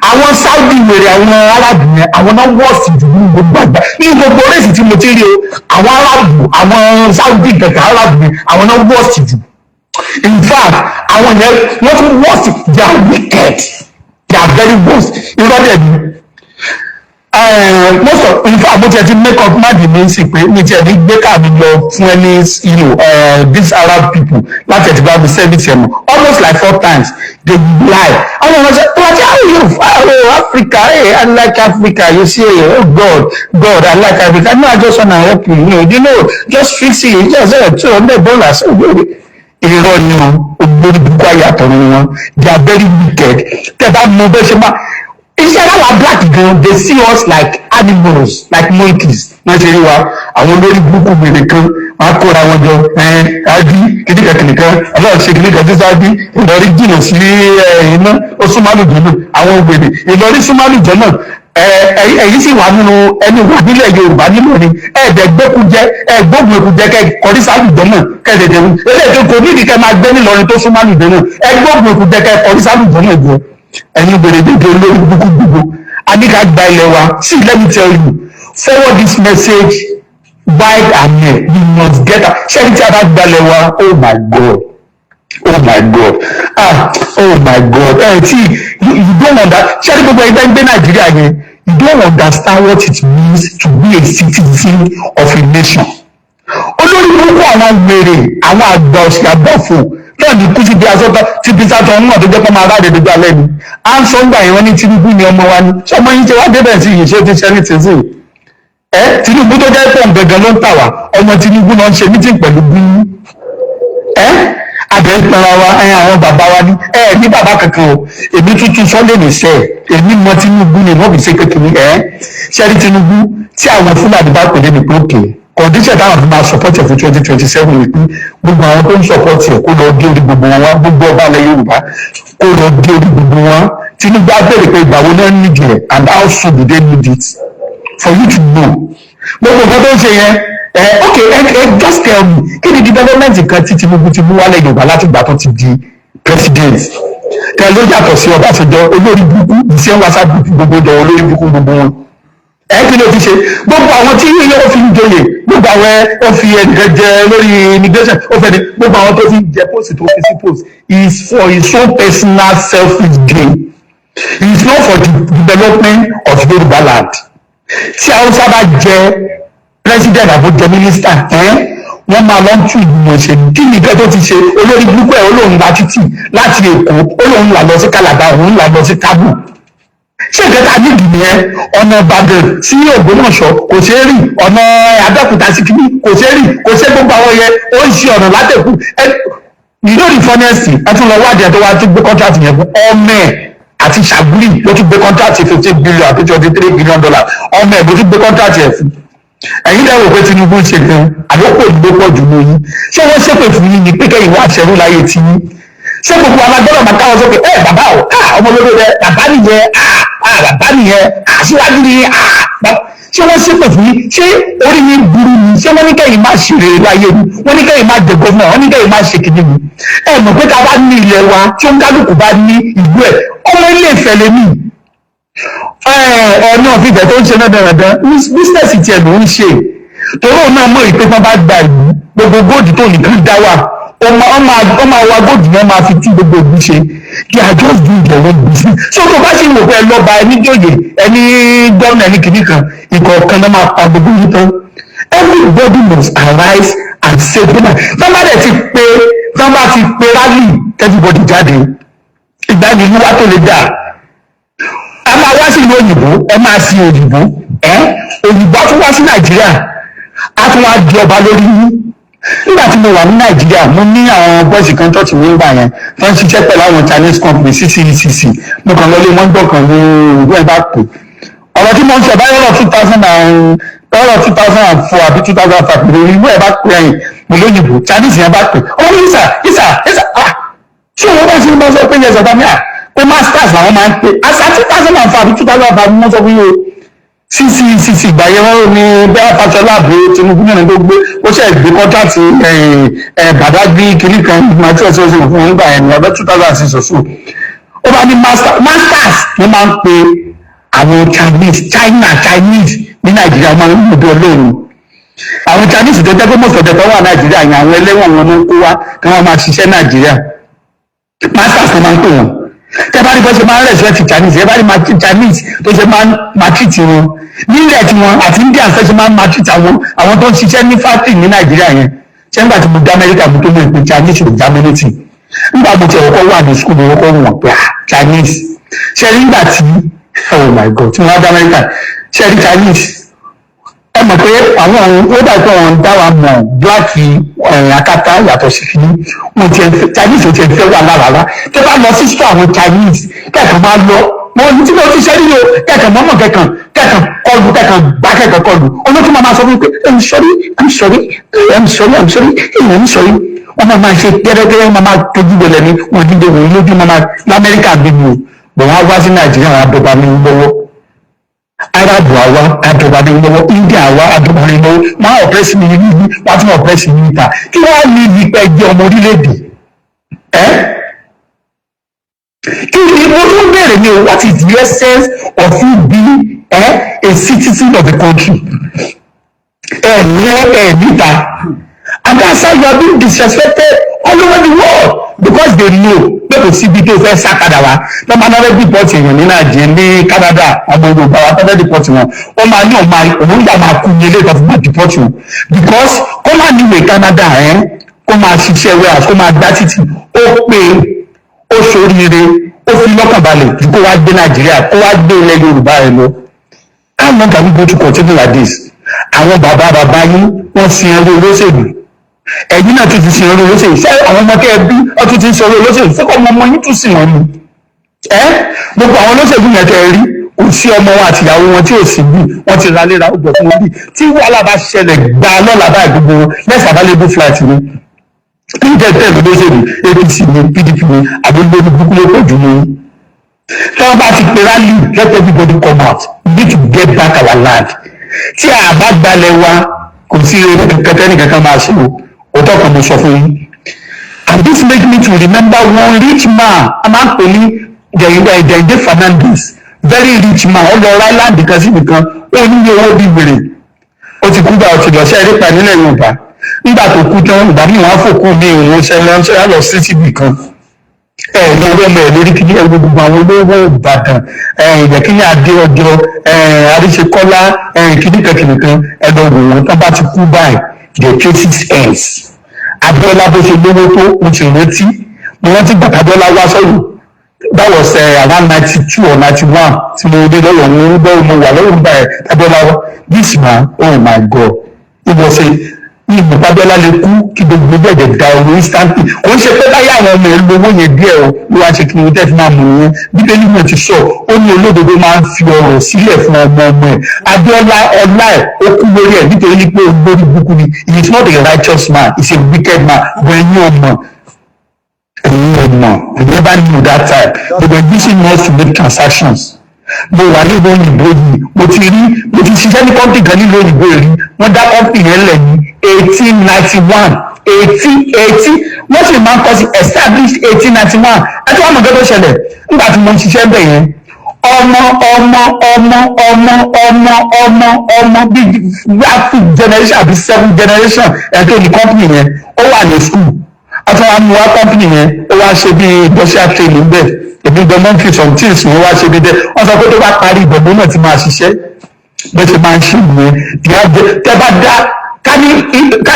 Àwọn Saudi wèrè, àwọn Arab yẹn, àwọn náà worst jù ní gbogbo àgbà, ní gbogbo race tí mo ti rí o. Àwọn Arab, àwọn Saudi kẹ̀kẹ́ Arab yẹn, àwọn náà worst jù. In fact, àwọn yẹn wọ́n tún worst. They are wicked, they are very worst. Irọ́ dẹ̀ ni most of, in fact, mo tiẹ̀ ti make up mind mi sí pé mi tiẹ̀ ní gbé car mi lọ fún ẹni these Arab people láti ẹ̀ ti bá mi service ẹ̀ mọ̀. Almost like four times they lie. Àwọn ọmọ ṣe wọ́n ti, "How you? Oh, Africa, hey, I like Africa, you see. Oh God, God, I like Africa. No, I just wanna help you, you know, just fix it, just $200." Irọ́ ni o. Olórí burúkú ayàtọ̀ ni wọn. They are very wicked. Tẹ́ bá mọ bẹ́ẹ̀ ṣe máa Iṣẹ́ láwa black gan, they see us like animals, like monkeys. Wọ́n ṣe rí wa, àwọn olórí burúkú wèrè kan, wọ́n á kóra wọn jọ ẹ̀ ádí kìnìkan kìnìkan, ọlọ́run ṣe kìnìkan tí sáájú. Ìlọrí jìnnà sí iná, ó súnmọ́ àlùjọ náà. Àwọn wèrè, Ìlọrí súnmọ́ àlùjọ náà. Ẹ̀yin sì wà nínú ẹni wà nílẹ̀ Yorùbá nínú ni ẹ̀ẹ́dẹ̀gbẹ́kújẹ, ẹ̀ẹ́gbógun èkújẹ, kẹ́ kọrí sálùjọ náà, kẹ́ẹ̀dẹ̀dẹ̀ eléyìí tó kò nídìí kẹ́ máa gbé nílọrin tó súnmọ́ àlùjọ náà. Ẹ̀gbógun èkújẹ, kẹ́ kọrí sálùjọ náà jẹ. Ẹ̀yin wèrè dédé, olórí burúkú gbogbo. A ní ká gba ilẹ̀ wa. See, let me tell you, forward this message wide and near: we must get out. Ṣé ẹni tí a bá gbalẹ̀ wa, oh my God, oh my God, ah, oh my God, ẹ tí you don't understand. Ṣé ẹni gbogbo ẹgbẹ́ ń gbé Nàìjíríà yẹn, you don't understand what it means to be a citizen of a nation. Olórí burúkú, àwọn wèrè, àwọn àgbà òsì àgbọ̀fò náà ní kú síbi aṣọ tí bí sátọ ń mọ̀ tó jẹ́ pé máa ráde dojú alẹ́ ni. À ń sọ ń gbà yẹn, wọ́n ní Tinubu ni ọmọ wa ni. Ṣé ọmọ yín ṣe wá débẹ̀ sí yìí? Ṣé ó ti ṣe ní tìǹsì ẹ? Tinubu tó jẹ́ pọ̀ gangan ló ń tà wá. Ọmọ Tinubu náà ń ṣe meeting pẹ̀lú gúnú ẹ. Àbẹ̀ ń tanra wa. Ẹ àwọn bàbá wa ní ẹ ní bàbá kankan o. Èmi tuntun sọ́lé ní sẹ́ èmi mọ Tinubu ni wọ́n fi ṣe kékeré ẹ. Ṣẹ́rí Tinubu, tí àwọn Fúlàní bá pè é ní pé òkè condition táwọn fi máa support ẹ̀ fún 2027 ni pé gbogbo àwọn tó ń support ẹ̀, kó lọ gé orí gbogbo wọn wá, gbogbo ọba ilẹ̀ Yorùbá, kó lọ gé orí gbogbo wọn. Tinubu á bèrè pé ìgbà wo náà need ẹ̀ and how soon do they need it, for you to know gbogbo nǹkan tó ń ṣe yẹn. Ẹ ok, ẹ just tell me, kí ni development kan tí Tinubu ti mú wálẹ̀ Yorùbá láti ìgbà tó ti di president tẹ ló yàtọ̀ sí Ọbásanjọ́, olórí burúkú, ìṣe WhatsApp group gbogbo jọ, olórí burúkú gbogbo wọn? Ẹ kí ló ti ṣe? Gbogbo àwọn tí yóò fi ń joyè, gbogbo àwọn ẹ, ó fi ẹnìkan jẹ lórí immigration, ó fẹ́ ni gbogbo àwọn tó fi ń jẹ post, tó fi sí post is for his own personal selfish gain. It is not for the development of Yorùbá land. Tí Hausa bá jẹ president àbó jẹ minister ẹ, wọ́n máa lọ tún ìgbìmọ̀ ṣe. Kí ni ìfẹ́ tó ti ṣe? Olórí burúkú ẹ̀, ó lóun la títì láti Èkó, ó lóun là lọ sí Calabar, òun là lọ sí Kano. Ṣé nǹkan tá a nídìí nìyẹn? Ọ̀nà Ìbàdàn sí Ògbómọ̀ṣọ́ kò ṣeé rìn, ọ̀nà Abẹ́òkúta sí kìíní kò ṣeé rìn, kò ṣeé. Gbogbo àwọn yẹn, ó ń ṣe ọ̀nà látẹ̀kù ẹ. You know the funniest thing? Ẹ tún lọ wádìí ẹ tó wá tún gbé contract yẹn fún ọmọ ẹ àti Ṣàgúrì ló tún gbé contract 15 billion àti $23 billion. Ọmọ ẹ ló tún gbé contract yẹn fún. Ẹ̀yin lẹ́wọ̀ pé Tinubu ń ṣe gan, àdókò ló pọ̀ jù lóyún. Ṣé wọ́n ṣépè fún yín ni pé kẹ́yìn wá ṣẹ̀rú láyé tí yín? Ṣé gbogbo alágbọ́dọ̀ máa káwọn sókè ẹ? Bàbá o, ah, ọmọ olódò rẹ, bàbá nìyẹn, ah, ah, bàbá nìyẹn, aṣíwájú ni, ah, ṣé wọ́n ṣépè fún yín? Ṣé orí yín burú ni? Ṣé wọ́n ní kẹ́yìn má ṣe rere láyé ni? Wọ́n ní kẹ́yìn má jẹ gómìnà? Wọ́n ní kẹ́yìn má ṣe kìíní ni? Ẹ mọ̀ pé ká bá ní ilẹ̀ wa, tí ó ń kálukú bá ní ìlú ẹ̀, ọmọ Ilé Ifẹ̀ lèmi. Ọ̀nà ọ̀fìfẹ́ tó ń ṣe náà dandan, business tiẹ̀ ló ń ṣe, torí òun náà mọ̀ ìpé tán bá gba ìlú, gbogbo gold tó nìkan dá wà, ó máa wa gold yẹn, máa fi tún gbogbo ìlú ṣe. They are just doing their own business. So tó bá sì wò pé ẹ lọ́ba, ẹni jòyè, ẹni gómìnà, ẹni kìíní kan, ìkọ̀ọ̀kan náà máa pa gbogbo yìí tán. Everybody must arise and say pé tán bá dẹ̀ ti pé, tán bá ti pé rally, everybody jáde. Ìgbà yìí ìlú wa tó lè dà. A máa wá sí ìlú òyìnbó, ẹ máa sin òyìnbó, ẹ òyìnbó á tún wá sí Nàìjíríà, á tún wá di ọba lórí yín. Nígbà tí mo wà ní Nàìjíríà, mo ní àwọn boys kan church mi nígbà yẹn tó ń ṣiṣẹ́ pẹ̀lú àwọn Chinese company, CCECC. Mo kàn lọlé wọ́n gbọ̀kan ní ìlú ẹ̀ bá pè ọ̀rọ̀ tí mo ń sọ báyọ̀ lọ two thousand and ọ̀rọ̀ 2004 àbí 2005 lórí ìlú ẹ̀ bá pè ẹ̀yìn mo lóyìnbó Chinese yẹn bá pè ó ní ìsà ìsà ìsà, ah, tí òun bá ṣe ń bá sọ pé yẹn sọ bá mi à pé masters làwọn máa ń pè àṣà. 2005 àbí 2005 ni wọ́n sọ fún yín o. CCCC ìgbà yẹn, wọ́n ní bẹ́ẹ̀ Fáṣọlá àbí Tinubu náà tó gbé, ó ṣe gbé contract Badagry kìíní kan màtí ọ̀sẹ̀ ọ̀sẹ̀ fún wọn gbà yẹn ní ọdún 2006 or so. Ó bá ní master, masters ló máa ń pe àwọn Chinese, China, Chinese ní Nàìjíríà máa ń mú bí Ọlọ́run. Àwọn Chinese tó jẹ́ pé mọ̀sọ̀dẹ̀ tó wà Nàìjíríà yẹn, àwọn ẹlẹ́wọ̀n wọn ló ń kó wá kí wọ́n máa ṣiṣẹ́ Nàìjíríà, masters ló máa ń pè wọ́n. Tẹ bá rí bó ṣe máa ń respect Chinese, ẹ bá rí Chinese tó ṣe máa ń maltreat wọn nílẹ̀ tí wọn àti Indians tó ṣe máa ń maltreat àwọn tó ń ṣiṣẹ́ ní factory ní Nàìjíríà yẹn. Ṣé nígbà tí mo dé Amẹ́ríkà, mo tó mọ̀ pé Chinese ò germinate. Nígbà mo ti ọkọ̀ wà ní school, mo kọ́ wọ̀n pé, ah, Chinese. Ṣe rí nígbà tí, oh my God, tí wọ́n á dé Amẹ́ríkà, ṣe rí Chinese, ẹ mọ̀ pé àwọn ọ̀hún ó dàbí pé wọ́n ń dá wa mọ̀ black akátá yàtọ̀ sí kìíní wọn tiẹ̀ Chinese ò tiẹ̀ fẹ́ wà lára. Tẹ́ bá lọ sí store àwọn Chinese, kẹ́ẹ̀kan máa lọ Mo ní tí mo ti ṣe nílò kẹkàn mọ́mọ́, kẹkàn kẹkàn kọlù, kẹkàn gbá, kẹkàn kọlù. Olótú máa sọ fún mi pé, "I'm sorry, I'm sorry, I'm sorry, I'm sorry, I'm sorry." Wọ́n máa ṣe gẹ́gẹ́gẹ́, máa tójú wọlé ní wọn dídé wòye lójú máa lamẹ́ríkà bí mi o bọ̀. Wọ́n á wá sí Nàìjíríà, wọn á dọ̀bà mi lọ́wọ́. Arabu àwa àdọ̀bà mi lọ́wọ́, India àwa àdọ̀bà mi lọ́wọ́. Wọ́n á oppress mi níbí, wọ́n á tún oppress mi níta. Kí wọ́n á ní ibi pẹ́ jẹ́ ọmọ orílẹ̀-èdè ẹ́? Kí ni mo tún bẹ̀rẹ̀ ni o? What is the essence of you being a citizen of the country? Ẹ ní ẹ níta, and that's how you are being disrespected all over the world, because they know pé kò síbi tó fẹ́ sá padà wá. Tó máa náà deport èèyàn ní Nàìjíríà, ní Canada, ọmọ Yorùbá wa tó fẹ́ deport wọn, ó máa ní òun máa òun yà máa kú ní ilé ìtọ́jú máa deport wọn, because kó má níwèé Canada ẹ̀, kó máa ṣiṣẹ́ warehouse, kó máa gbá títì, ó pé ó ṣoríire, ó fi lọ́kàn balẹ̀ ju kó wá gbé Nàìjíríà, kó wá gbé ilẹ̀ Yorùbá ẹ̀ lọ. How long are we going to continue like this? Àwọn bàbá bàbá yín, wọ́n sin ẹrú olóṣèlú. Ẹ̀yin náà tún ti sin ẹrú olóṣèlú. Ṣé àwọn ọmọ kẹ́ ẹ bí wọ́n tún ti ń sọ ẹrú olóṣèlú? Ṣé kọ́ ọmọ ọmọ yín tún sìn wọ́n ni? Ẹ gbogbo àwọn olóṣèlú yẹn tẹ́ ẹ rí, kò sí ọmọ wọn àti ìyàwó wọn tí ò sí bí wọ́n ti ra léra ó gbọ̀ fún wọn bí. Tí wàhálà bá ṣẹlẹ̀ gbà lọ́la báyìí, gbogbo wọn next available flight ni. Níjẹ́ tẹ̀lé olóṣèlú, APC ni, PDP ni, àbí lórí burúkú ló pọ̀ jù ní. Tí wọ́n bá ti pe rally, let everybody come out. We need to get back our land. Tí a bá gbalẹ̀ wa, kò sí eré kankan tẹ́nì kankan máa ṣe o. Òótọ́ kan mo sọ fún yín. And this make me to remember one rich man, a máa ń pè ní Dẹ̀yìndé Fernandez. Very rich man. Ó lọ ra island kan síbi kan, ó ní owó bí wèrè. Ó ti kú bá, ó ti lọ sí ẹ̀rí pa nílẹ̀ Yorùbá. Nígbà tó kú tán, ìgbà míì wọ́n á fòkú mi òun ṣẹlẹ̀ ṣẹlẹ̀ lọ sí síbì kan. Ẹ ní ọwọ́ ọmọ ẹ lórí kí ẹ gbogbo àwọn olówó Ìbàdàn, ẹ ìjẹ́kíní adé ọjọ́, ẹ Àríṣekọ́lá, ẹ kìnnìkan kìnnìkan, ẹ lọ wò wọ́n. Tán bá ti kú báyìí, the cases ends. Abíọ́lá, bó ṣe lówó tó, mo sì rántí, mo rántí gbàtà Abíọ́lá wá sọ́yọ́. That was around 92 or 91 tí mo dé lọ́wọ́ òun bẹ́ẹ̀. Mo wà lọ́wọ́ nígbà ẹ̀ Abíọ́lá wá. This man, oh my God, he was a ìmọ̀. Abíọ́lá lè kú kí gbogbo bẹ̀rẹ̀ da owó instantly. Kò ń ṣe pé báyà àwọn ọmọ ẹ̀ lówó yẹn díẹ̀ o ló wá ṣe kí ni tẹ́ fi máa mú wọn. Bíbélì náà ti sọ, ó ní olódodo máa ń fi ọrọ̀ sílẹ̀ fún ọmọ ọmọ ẹ̀. Abíọ́lá, ọlá ẹ̀, ó kú lórí ẹ̀ nítorí pé olórí burúkú ni. He is not a righteous man, he is a wicked man. But ẹ̀yin ọmọ, ẹ̀yin ọmọ, you never knew that time they were using us to make transactions. Mo wà nílùú òyìnbó yìí, mo ti rí, mo ti ṣiṣẹ́ ní company kan nílùú òyìnbó yìí. Wọ́n dá company yẹn lẹ̀ ní 1891, 1880. Wọ́n sì máa ń kọ́ sí established 1891. Àti wọ́n mọ̀ nǹkan tó ṣẹlẹ̀ nígbà tí mo ń ṣiṣẹ́ bẹ̀ yẹn, ọmọ ọmọ ọmọ ọmọ ọmọ ọmọ ọmọ bíi fifth generation àbí seventh generation ẹ̀ tó ní company yẹn, ó wà ní school. Àti wọn mú wá company yẹn, ó wá ṣe bí industrial training bẹ́ẹ̀. Èmi gan mọ́ ń fi some things ní wá ṣe bí bẹ́ẹ̀. Wọ́n sọ pé tó bá parí, ìgbọ̀ngbọ̀n náà ti máa ṣiṣẹ́. Bó ṣe máa ń ṣe nìyẹn. Tẹ́ bá dá ká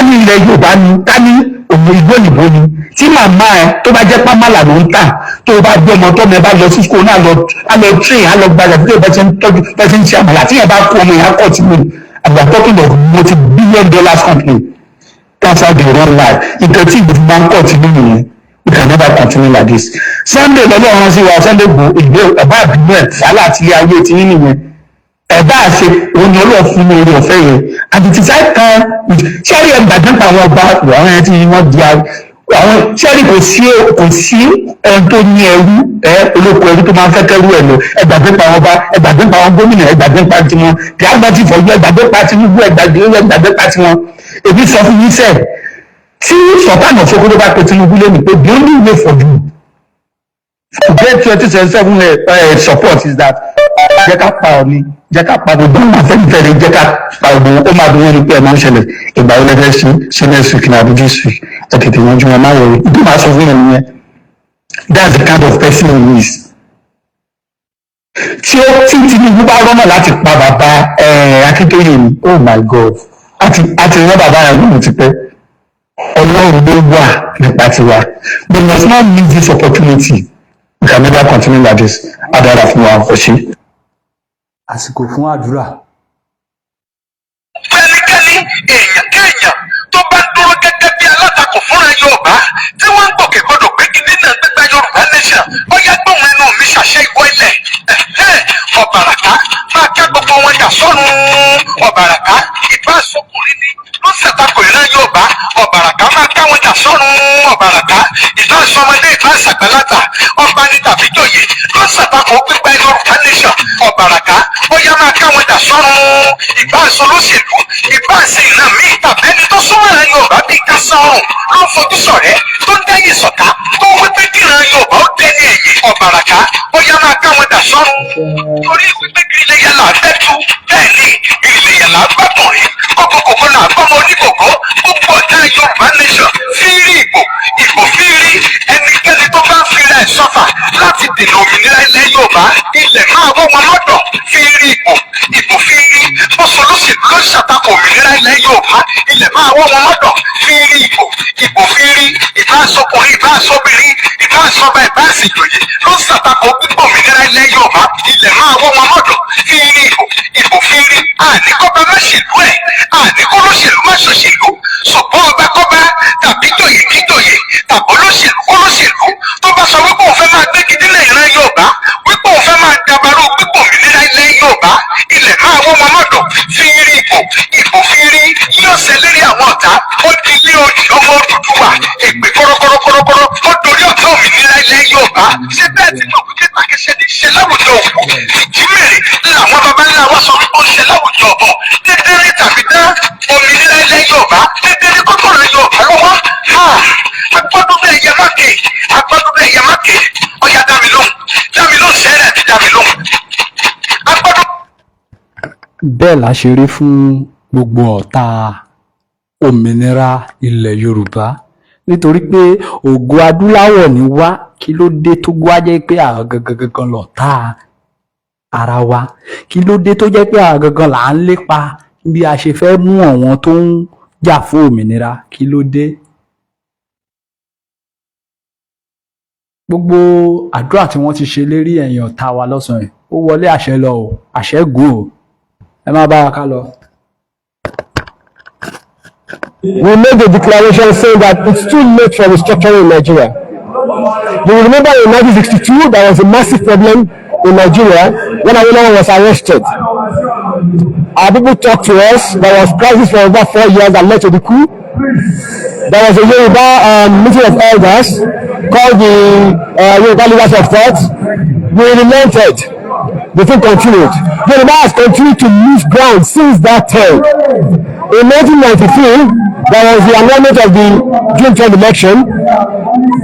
ní ilẹ̀ Yorùbá ni, ká ní òun ìlú òyìnbó ni, tí màmá ẹ tó bá jẹ́ pámálà ló ń tà, tó o bá gbé ọmọ tọ́mọ ẹ bá lọ sí school náà, lọ á lọ train, á lọ gbajà tí bá ṣe ń tọ́jú, bá ṣe ń ṣe àmàlà, tí yẹn bá kú, ọmọ yẹn á kọ̀ tí mo. And we are talking of multi billion dollars company. That's how they run life. Nǹkan tí ìlú máa ń kọ̀ tí nínú yẹn, we can never continue like this. Sunday lọ́lọ́run sí wa. Sunday gbò ìgbé ẹ̀bá àbínú ẹ̀, wàhálà àti ilé ayé ti yín nìyẹn. Ẹ̀bá àṣẹ òun ni Ọlọ́run fún mi orí ọ̀fẹ́ yẹn. And it is high time. Ṣẹ́rí ẹ̀ gbàgbé pa àwọn ọba, àwọn ẹ̀ tí wọ́n di àwọn ṣẹ́rí. Kò sí ẹni tó ní ẹrú ẹ, olóko ẹrú tó máa ń fẹ́ kẹ́rú ẹ̀ lọ. Ẹ gbàgbé pa àwọn ọba, ẹ gbàgbé pa àwọn gómìnà, ẹ gbàgbé pa tiwọn. They have nothing for you. Ẹ gbàgbé pa Tinubu, ẹ gbàgbé pa tiwọn. Èmi sọ fún yín sẹ́ẹ̀, tí Sultan of Sokoto bá pe Tinubu lónìí pé the only way for you to get 2027 support is that jẹ́ ká pa Ọọ̀ni, jẹ́ ká pa gbogbo àwọn Afẹ́nifẹ́re, jẹ́ ká pa gbogbo, ó máa dùn wọ́n ní pé ẹ̀ máa ń ṣẹlẹ̀. Ìgbà wo lẹ fẹ́ ṣe? Ṣe next week ní àbí this week? Ẹ tètè yanjú wọn, má wọrí. Ìdí màá sọ fún yẹn nìyẹn. That's the kind of person he is. Tí ó tí Tinubu bá rọ́nà láti pa bàbá Akíntóyè ni, oh my God, àti rán bàbá yẹn lóhùn ti pẹ́. Ọlọ́run ló wà nípa tiwa. We must not miss this opportunity. We can never continue like this. Adára fún wa, ọ̀ṣẹ́. Àsìkò fún àdúrà. Fẹ́nikẹ́ni, èèyàn kéèyàn tó bá dúró gẹ́gẹ́ bí alátakò fúnra Yorùbá tí wọ́n ń gbòkè gbọdọ̀ pé kí nínà gbégbá Yorùbá nation, ó yá, gbóhùn ẹnu mi ṣàṣẹ, ìwọ ilẹ̀. Ọ̀bàràká, máa ká gbogbo wọn dà sọ́run. Ọ̀bàràká, ìbá sọkùnrin ni ló ṣàtakò ìran Yorùbá, Ọ̀bàràká, máa ká wọn dà sọ́run. Ọ̀bàràká, ìbá sọmọdé, ìbá ṣàgbàlagbà, ọba ní tàbí jòyè ló ṣàtakò gbígba Yorùbá nation, Ọ̀bàràká, ó yá, máa ká wọn dà sọ́run. Ìbá sọ lóṣèlú, ìbá ṣe ìran míì tàbí ẹni tó súnmọ́ ìran Yorùbá bíi kásánrùn ló ń fojú sọ̀rẹ́, tó ń dẹ́yìn sọ̀tá, tó ń wípé kíran Yorùbá ó dẹ́ni ẹ̀yìn, Ọ̀bàràká, ó yá, máa ká wọn dà sọ́run. Torí wípé gírílẹ̀yà là ń bẹ́tú, bẹ́ẹ̀ ni gírílẹ̀yà là ń gbàkùnrin, kókókókó là ń gbọ́mọ oníkòkó. Gbogbo ọ̀tá Yorùbá nation, fírí ìbò, ìbò fírí. Ẹnikẹ́ni tó bá ń fira ẹ̀ sọ́fà láti dènà òmìnira ilẹ̀ Yorùbá, ilẹ̀ máa wọ́ wọn lọ́dọ̀. Fírí ìbò, ìbò fírí. Bọ́sọ̀lọ́sẹ̀lú ló ṣàtakò òmìnira ilẹ̀ Yorùbá, ilẹ̀ máa wọ́ wọn lọ́dọ̀. Fírí ìbò, ìbò fírí. Ìbá sọkùnrin, ìbá sọbìnrin, ìbá sọba, ìbá ṣèjòyè ló ṣàtakò pípọ̀ òmìnira ilẹ̀ Yorùbá, ilẹ̀ máa wọ́ wọn lọ́dọ̀. Fírí ìbò, ìbò fírí. Àníkọ́ba má ṣèlú ẹ̀, àníkọ́ lóṣèlú má ṣòṣèlú, ṣùgbọ́n ọba kọ́ba tàbí jòyè kíjòyè tàbí olóṣèlú kólóṣèlú tó bá sọ wípé òun fẹ́ máa gbé gidílẹ̀ ìran Yorùbá, wípé òun fẹ́ máa dabarú pípọ̀ òmìnira ilẹ̀ Yorùbá, ilẹ̀ máa wọ́ wọn lọ́dọ̀. Fírí ìbò, ìbò fírí. Yóò ṣe lérí àwọn ọ̀tá. Ó di ilé òdì ọmọ Odùduwà, èpè kọ́rọ́kọ́rọ́kọ́rọ́ ó dorí ọ̀tá òmìnira ilẹ̀ Yorùbá. Ṣé bẹ́ẹ̀ tí mo wípé takéṣe ní ṣe láwùjọ òkú, ìjímèrè làwọn baba ńlá wa sọ wípé ó ṣe láwùjọ ọ̀bọ. Dédéré tàbí dá òmìnira ilẹ̀ Yorùbá, dédéré kókó rẹ̀ Yorùbá lọ́wọ́. Agbọ́dún bẹ́ẹ̀ yẹ mákè, agbọ́dún bẹ́ẹ̀ yẹ mákè. Ọ̀yá, dá mi lóhùn, dá mi lóhùn, sẹ́rẹ̀ ti dá mi lóhùn. Agbọ́dún. Bẹ́ẹ̀ la ṣe rí fún gbogbo ọ̀tá òmìnira ilẹ̀ Yorùbá, nítorí pé ògo adúláwọ̀ ní wá. Kí ló dé tó wá jẹ́ pé àwọn gangan gangan lọ̀tá ara wa? Kí ló dé tó jẹ́ pé àwọn gangan là ń lépa bí a ṣe fẹ́ mú àwọn tó ń jà fún òmìnira? Kí ló dé? Gbogbo àdúrà tí wọ́n ti ṣe lérí ẹ̀yìn ọ̀tá wa lọ́sàn-án yìí, ó wọlé àṣẹ lọ o, àṣẹ gùn o. Ẹ má bá wa ká lọ. We made a declaration saying that it's too late for restructuring in Nigeria. You will remember in 1962 there was a massive problem in Nigeria when Awolowo was arrested. Our people talked to us. There was crisis for over 4 years that led to the coup. There was a Yoruba meeting of elders called the Yoruba Leaders of Thought. We relented. The thing continued. Yoruba has continued to lose ground since that time. In 1993, there was the annulment of the June 12 election.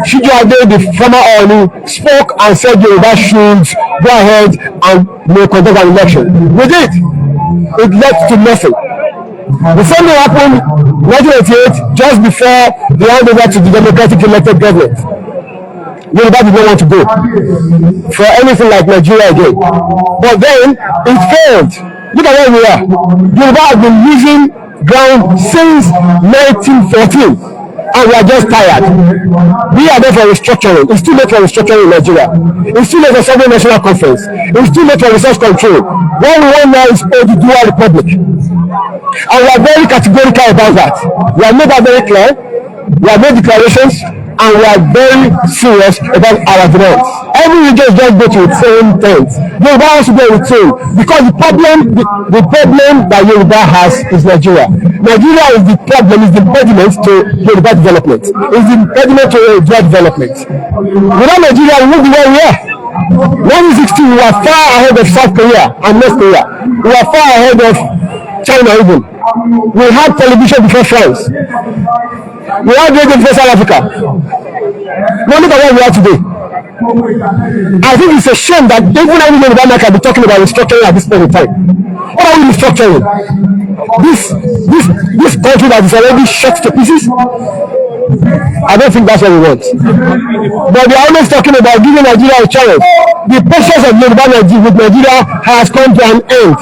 Sijuade, the former Ooni, spoke and said Yoruba should go ahead and conduct an election. We did. It led to nothing. The same thing happened in 1988, just before the handover to the democratic elected government. Yoruba did not want to go for anything like Nigeria again. But then it failed. Look at where we are. Yoruba has been losing ground since 1914 and we are just tired. We are there for restructuring. It's too late for restructuring in Nigeria. It's too late for sovereign national conference. It's too late for resource control. What we want now is Oduduwa Republic. And we are very categorical about that. We have made that very clear. We have made declarations and we are very serious about our demands. Every region just go to its own tent. Yoruba also go with its own because the problem that Yoruba has is Nigeria. Nigeria is the problem, is the impediment to Yoruba development. Is the impediment to Yoruba development. Without Nigeria, we won't be where we are. 1960, we were far ahead of South Korea and North Korea. We were far ahead of China even. We had television before France. We had radio before South Africa. Now look at where we are today. I think it's a shame that even any Yoruba man can be talking about restructuring at this point in time. What are we restructuring? This country that is already shot to pieces? I don't think that's what we want. But they are always talking about giving Nigeria a chance. The patience of Yoruba Nigeria with Nigeria has come to an end.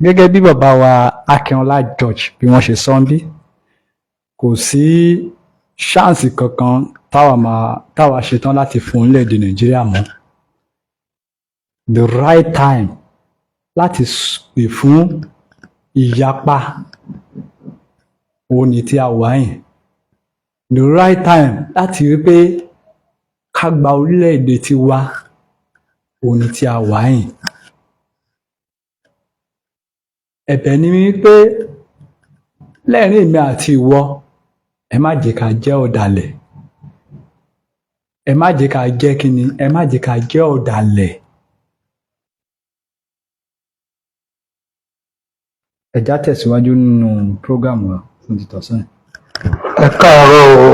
Gẹ́gẹ́ bí bàbá wa Akínọlá George bí wọ́n ṣe sọ ń bí, kò sí chance kankan táwa máa táwa ṣetán láti fún orílẹ̀-èdè Nàìjíríà mọ́. The right time láti pè fún ìyapa òun ni tí a wà yìí, the right time láti rí pé Ká gba orílẹ̀-èdè tiwa, òun ni tí a wà yìí. Ẹ̀bẹ̀ ni wípé lẹ́rìn èmi àti ìwọ, ẹ má jẹ́ ká jẹ́ ọ̀dàlẹ̀. Ẹ má jẹ́ ká jẹ́ kíni, ẹ má jẹ́ ká jẹ́ ọ̀dàlẹ̀. Ẹ já tẹ̀síwájú nínú prógámù wa fún ti tọ̀sán yìí. Ẹ káàárọ̀ o,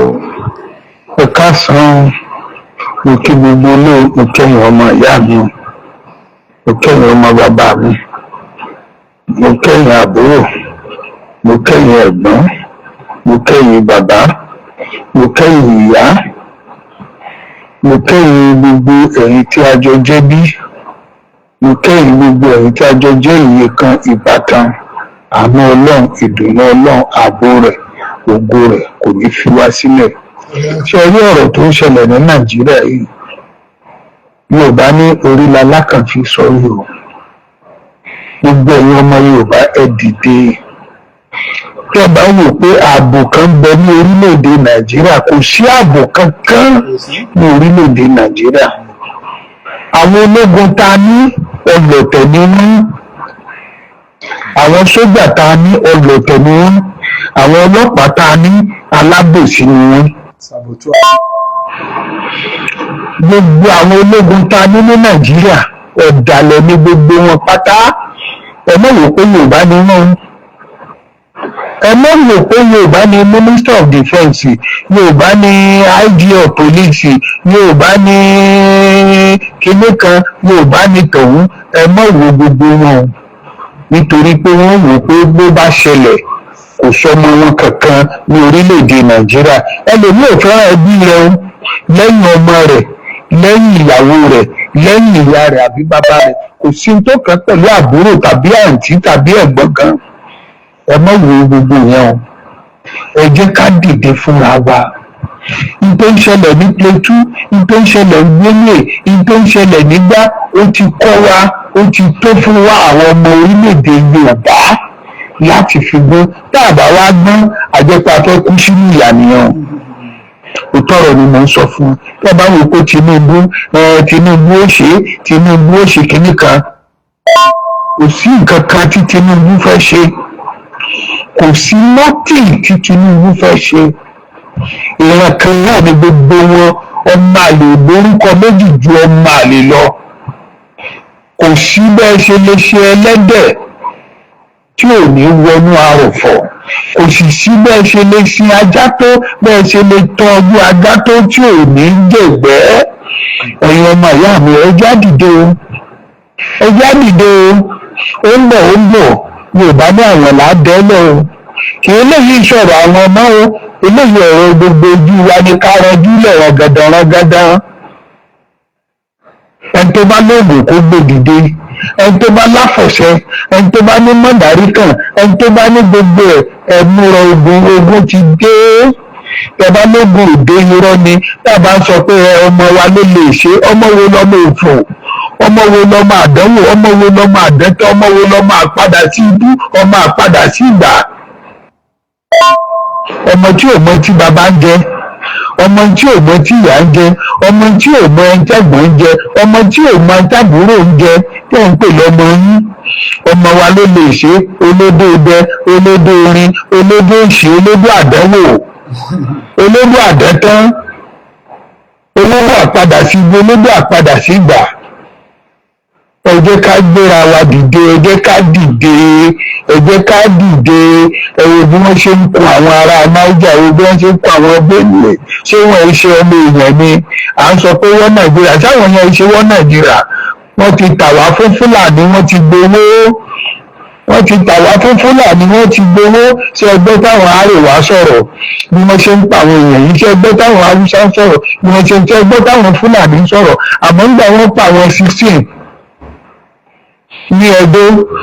ẹ káàsán o. Mo kí gbogbo ilé o, mo kẹ́yìn ọmọ ìyá mi o, mo kẹ́yìn ọmọ bàbá mi, mo kẹ́yìn àbúrò, mo kẹ́yìn ẹ̀gbọ́n, mo kẹ́yìn bàbá, mo kẹ́yìn ìyá, mo kẹ́yìn gbogbo ẹ̀yin tí a jọ jẹ́ bí, mo kẹ́yìn gbogbo ẹ̀yin tí a jọ jẹ́ ìyekan ìbátan. Àánú Ọlọ́run, ìdùnnú Ọlọ́run, ààbò rẹ̀, ògo rẹ̀ kò ní fi wá sílẹ̀. Ṣé ẹ rí ọ̀rọ̀ tó ń ṣẹlẹ̀ ní Nàìjíríà yìí? Yorùbá ní orí lalákàn fi sọrí o. Gbogbo ẹ̀yin ọmọ Yorùbá, ẹ dìde. Tí ẹ bá wò pé ààbò kan bẹ ní orílẹ̀-èdè Nàìjíríà, kò sí ààbò kankan ní orílẹ̀-èdè Nàìjíríà. Àwọn ológun ta ní, ọlọ̀tẹ̀ ni wọ́n. Àwọn sójà ta ní, ọlọ̀tẹ̀ ni wọ́n. Àwọn ọlọ́pàá ta ní, alábòsí ni wọ́n. Saboteur. Gbogbo àwọn ológun ta ní ní Nàìjíríà, ọ̀dàlẹ̀ ni gbogbo wọn pátá. Ẹ má wò pé Yorùbá ni wọ́n. Ẹ má wò pé Yorùbá ni Minister of Defence, Yorùbá ni IG of Police, Yorùbá ni kinní kan, Yorùbá ni tọ̀hún. Ẹ má wo gbogbo wọn o, nítorí pé wọ́n wò pé bó bá ṣẹlẹ̀, kò sọmọ wọn kankan ní orílẹ̀-èdè Nàìjíríà. Ẹlòmíì ò fẹ́ràn ẹbí rẹ̀ o, lẹ́yìn ọmọ rẹ̀, lẹ́yìn ìyàwó rẹ̀, lẹ́yìn ìyá rẹ̀ àbí bàbá rẹ̀, kò sí tó kàn pẹ̀lú àbúrò tàbí àǹtí tàbí ẹ̀gbọ́n kan. Ẹ má wo gbogbo yẹn o. Ẹ jẹ́ ká dìde fúnra wa. N tó ń ṣẹlẹ̀ ní Plateau, n tó ń ṣẹlẹ̀ ní Benue, n tó ń ṣẹlẹ̀ nígbà, ó ti kọ́ wa, ó ti tó fún wa, àwọn ọmọ orílẹ̀-èdè Yorùbá, láti fi gbọ́n. Tá a bá wá gbọ́n, àjẹpọ̀ afẹ́ kú sínú ìyà nìyẹn o. Òótọ́ ọ̀rọ̀ ni mò ń sọ fún un. Tí a bá wò pé Tinubu, Tinubu ó ṣe, Tinubu ó ṣe kinní kan, kò sí nǹkan kan tí Tinubu fẹ́ ṣe. Kò sí nothing tí Tinubu fẹ́ ṣe. Ìran kan náà ni gbogbo wọn. Ọmọ àlè lórúkọ méjì ju ọmọ àlè lọ. Kò sí bẹ́ẹ̀ ṣe lè ṣe ẹlẹ́dẹ̀ tí ò ní wọnú arọ̀fọ̀. Kò sì sí bẹ́ẹ̀ ṣe lè sin ajá tó, bẹ́ẹ̀ ṣe lè tọ́jú ajá tó, tí ò ní jẹ̀gbẹ́. Ẹ̀yin ọmọ ìyá mi, ẹ já dìde o, ẹ já dìde o. Ó ń bọ̀, ó ń bọ̀. Yorùbá ní àwọn làádẹ́lẹ̀ o. Kì í léyìí sọ̀rọ̀ àwọn ọmọ o, eléyìí ọ̀rọ̀ gbogbo ojú wa ni. Ká rọjú lẹ̀ rọ̀gàdàn rọ̀gàdàn. Ẹni tó bá lóògùn, kó gbé dìde. Ẹni tó bá láfọ̀ṣẹ, ẹni tó bá ní mọ̀dárí kan, ẹni tó bá ní gbogbo ẹ̀, ẹ múra ogun. Ogun ti dé. Tẹ bá lóògùn òde, irọ́ ni. Tá a bá ń sọ pé ọmọ wa ló lè ṣe, ọmọ wo lọmọ òfò? Ọmọ wo lọmọ àdánwò? Ọmọ wo lọmọ àdẹ́tọ́? Ọmọ wo lọmọ àpadà sí ibú, ọmọ àpadà sí ìgbà? Ọmọ tí ò mọ tí bàbá ń jẹ, ọmọ tí ò mọ tí ìyá ń jẹ, ọmọ tí ò mọ ẹntẹ́gbọ̀n ń jẹ, ọmọ tí ò mọ ẹntàbúrò ń jẹ, tẹ́ ń pè lọ́mọ yín. Ọmọ wa ló lè ṣe. Olódó idẹ, olódó orin, olódó òṣì, olódó àdánwò, olódó àdẹ́tán, olódó àpadà sí ibi, olódó àpadà sí ìgbà. Ẹ jẹ́ ká gbéra wa dìde. Ẹ jẹ́ ká dìde, ẹ jẹ́ ká dìde. Ẹ wo bí wọ́n ṣe ń kun àwọn ará Niger, ẹ wo bí wọ́n ṣe ń kun àwọn Benue. Ṣé wọ́n ń ṣe ọmọ èèyàn ni? À ń sọ pé wọ́n Nàìjíríà, sáwọn yẹn ṣe wọ́n Nàìjíríà? Wọ́n ti tà wá fún Fúlàní, wọ́n ti gbowó. Wọ́n ti tà wá fún Fúlàní, wọ́n ti gbowó. Ṣé ẹgbẹ́ táwọn Àríwá sọ̀rọ̀ bí wọ́n ṣe ń pa àwọn èèyàn yìí? Ṣé ẹgbẹ́ táwọn Haúsá ń sọ̀rọ̀ bí wọ́n ṣe ń? Ṣe ẹgbẹ́ táwọn Fúlàní ń sọ̀rọ̀? Àmọ́ nígbà wọ́n pa àwọn 16 ní Ẹdó,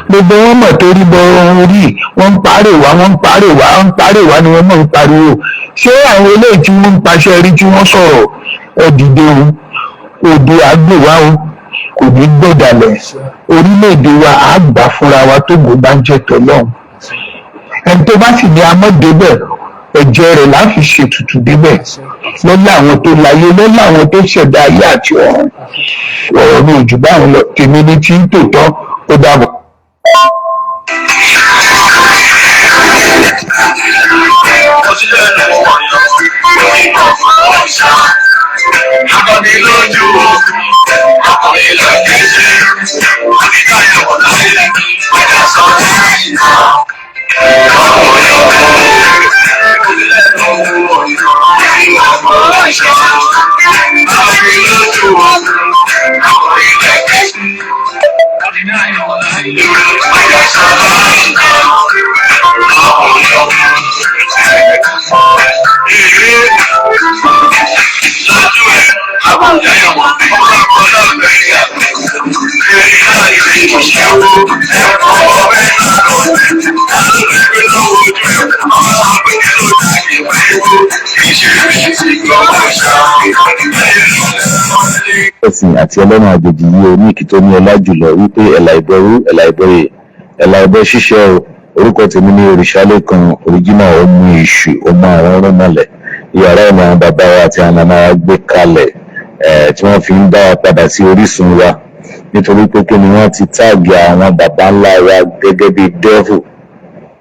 gbogbo wọn mọ̀ torí bọ orí. Wọ́n ń parèwá, wọ́n ń parèwá, wọ́n ń parèwá ni wọ́n mọ̀ ń pariwo. Ṣé àwọn eléyìí tí wọ́n ń paṣẹ rí tí wọ́n sọ̀rọ̀? Ẹ dìde o. Òde àgbèwá o, kò ní gbọ̀dàlẹ̀. Orílẹ̀-èdè wa, á gbà fúnra wa tó gbó bá ń jẹ́ tọ́lọ́hún. Ẹni tó bá sì ní amọ́débẹ̀ Ẹ̀jẹ̀ rẹ̀ là á fi ṣètùtù débẹ̀ lọ́lá àwọn tó láyé, lọ́lá àwọn tó ṣẹ̀dá ayé àti ọ̀run. Ọ̀rọ̀ mi ò jù báwọn lọ. Tèmi ní tí ń tòótọ́. Ó dàbọ̀. Ẹ̀sìn àti ọlọ́run àjèjì yìí o ní ìkí tó ní ọlá jùlọ wípé ẹ̀là ìbọrú, ẹ̀là ìbọyè, ẹ̀là ìbọ ṣíṣẹ́ o. Orúkọ tèmi ní Òrìṣàlẹ́kan original, ọmọ èṣù, ọmọ àwọn ọ̀rúnmọlẹ̀. Yàrá ọ̀nà àwọn bàbá wa àti àwọn màmá wa gbé kalẹ̀ tí wọ́n fi ń dá wa padà sí orísun wa, nítorí pé kí ni wọ́n ti tag àwọn bàbá ńlá wa gẹ́gẹ́ bíi devil.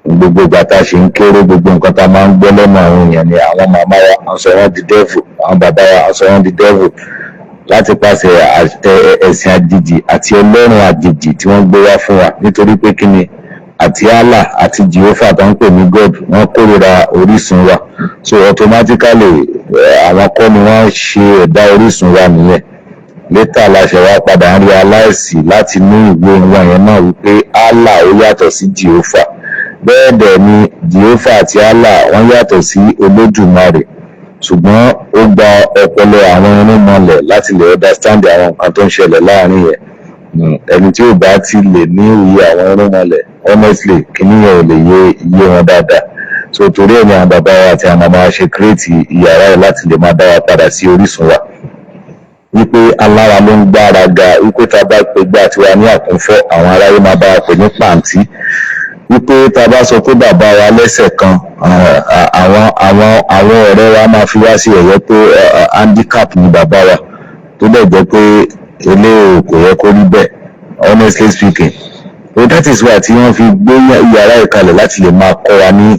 Gbogbo ìgbà tá a ṣe ń kéré, gbogbo nǹkan tá a máa ń gbọ́ lẹ́nu àwọn èèyàn ni àwọn màmá wa, à ń sọ wọ́n di devil, àwọn bàbá wa, à ń sọ wọ́n di devil, láti pàṣẹ ẹ̀sìn àjèjì àti ọlọ́run àjèjì tí wọ́n gbé wá fún wa. Nítorí pé kí ni, àti Allah àti Jehovah tó ń pè ní God, wọ́n kórìíra orísun wa. So automatically, àwọn kọ́ ni wọ́n ṣe ẹ̀dá orísun wa nìyẹn. Later la ṣe wá padà ń realize láti ní ìwé wọn yẹn náà wípé Allah ó yàtọ̀ sí Jehovah. Bẹ́ẹ̀ dẹ̀ ni Jehovah àti Allah, wọ́n yàtọ̀ sí Olódùmarè. Ṣùgbọ́n ó gba ọpọlọ àwọn irúnmọlẹ̀ láti lè understand àwọn nǹkan tó ń ṣẹlẹ̀ láàrin yẹn. Ẹni tí ò bá ti lè ní òye àwọn irúnmọlẹ̀, honestly, kíní yẹn ò lè yé wọn dáadáa. So torí ẹ̀ ni àwọn bàbá wa àti àwọn màmá wa ṣe create ìyàrá ẹ̀ láti lè máa dá wa padà sí orísun wa, wípé alára ló ń gbára ga, wípé tá a bá pe gbá tiwa ní àkúnfọ́, àwọn aráyé máa bá wa pè ní pàǹtí, wípé tá a bá sọ pé bàbá wa lẹ́sẹ̀ kan, àwọn ọ̀rẹ́ wa máa fi wá sí ẹ̀yẹ pé handicap ni bàbá wa, tó dẹ̀ jẹ́ pé eléyìí kò yẹ kó rí bẹ́ẹ̀, honestly speaking. So that is why tí wọ́n fi gbé yàrá ìkalẹ̀ láti lè máa kọ́ wa ní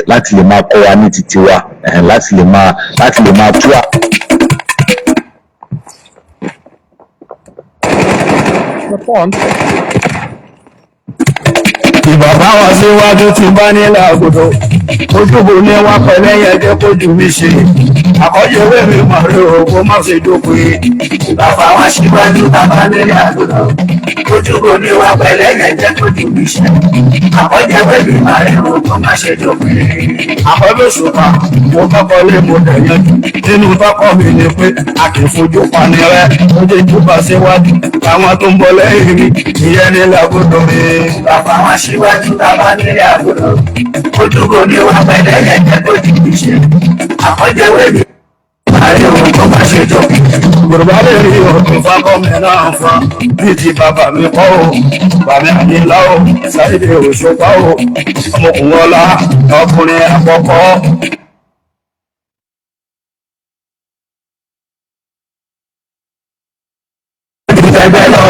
láti lè máa kọ́ wa ní titi wa, láti lè máa tú à. The pond. Ìbàbá wa síwájú ti bá nílẹ̀ àgùdọ̀ ojúbò ní wá pẹ̀lẹ́ yẹn jẹ́ kójú mi ṣe àkọ́jẹ́wé mi mọ̀ rí o, kó má ṣe dópin. Bàbá wa síwájú, bàbá nílẹ̀ àgùdọ̀ ojúbò ní wá pẹ̀lẹ́ yẹn jẹ́ kójú mi ṣe àkọ́jẹ́wé mi mọ̀ rí o, kó má ṣe dópin. Àkọ́bí ṣùpà mo kọ́kọ́ lé, mo dẹ̀ yanjú nínú tọkọ mi ni pé a kì í fojú pani rẹ. Ó jẹ́ júbà síwájú àwọn tó ń bọ̀ lẹ́yìn mi, ìyẹn nílẹ̀ àgùdọ̀ mi. Bàbá wa síwájú, bàbá nílẹ̀ àgùdọ̀ ojúbò ní wá pẹ̀lẹ́ yẹn jẹ́ kójú mi ṣe àkọ́jẹ́wé mi mọ̀ rí o, kó má ṣe dópin. Yorùbá lè rí òkun fákọ́mi náà fún bíi ti bàbá mi kọ́ o, bàmí Àyìnlá o, Sáyidé Òṣùpá o, ọmọkùnrin ọlá, ọkùnrin àkọ́kọ́. Ẹgbẹ́ lọ.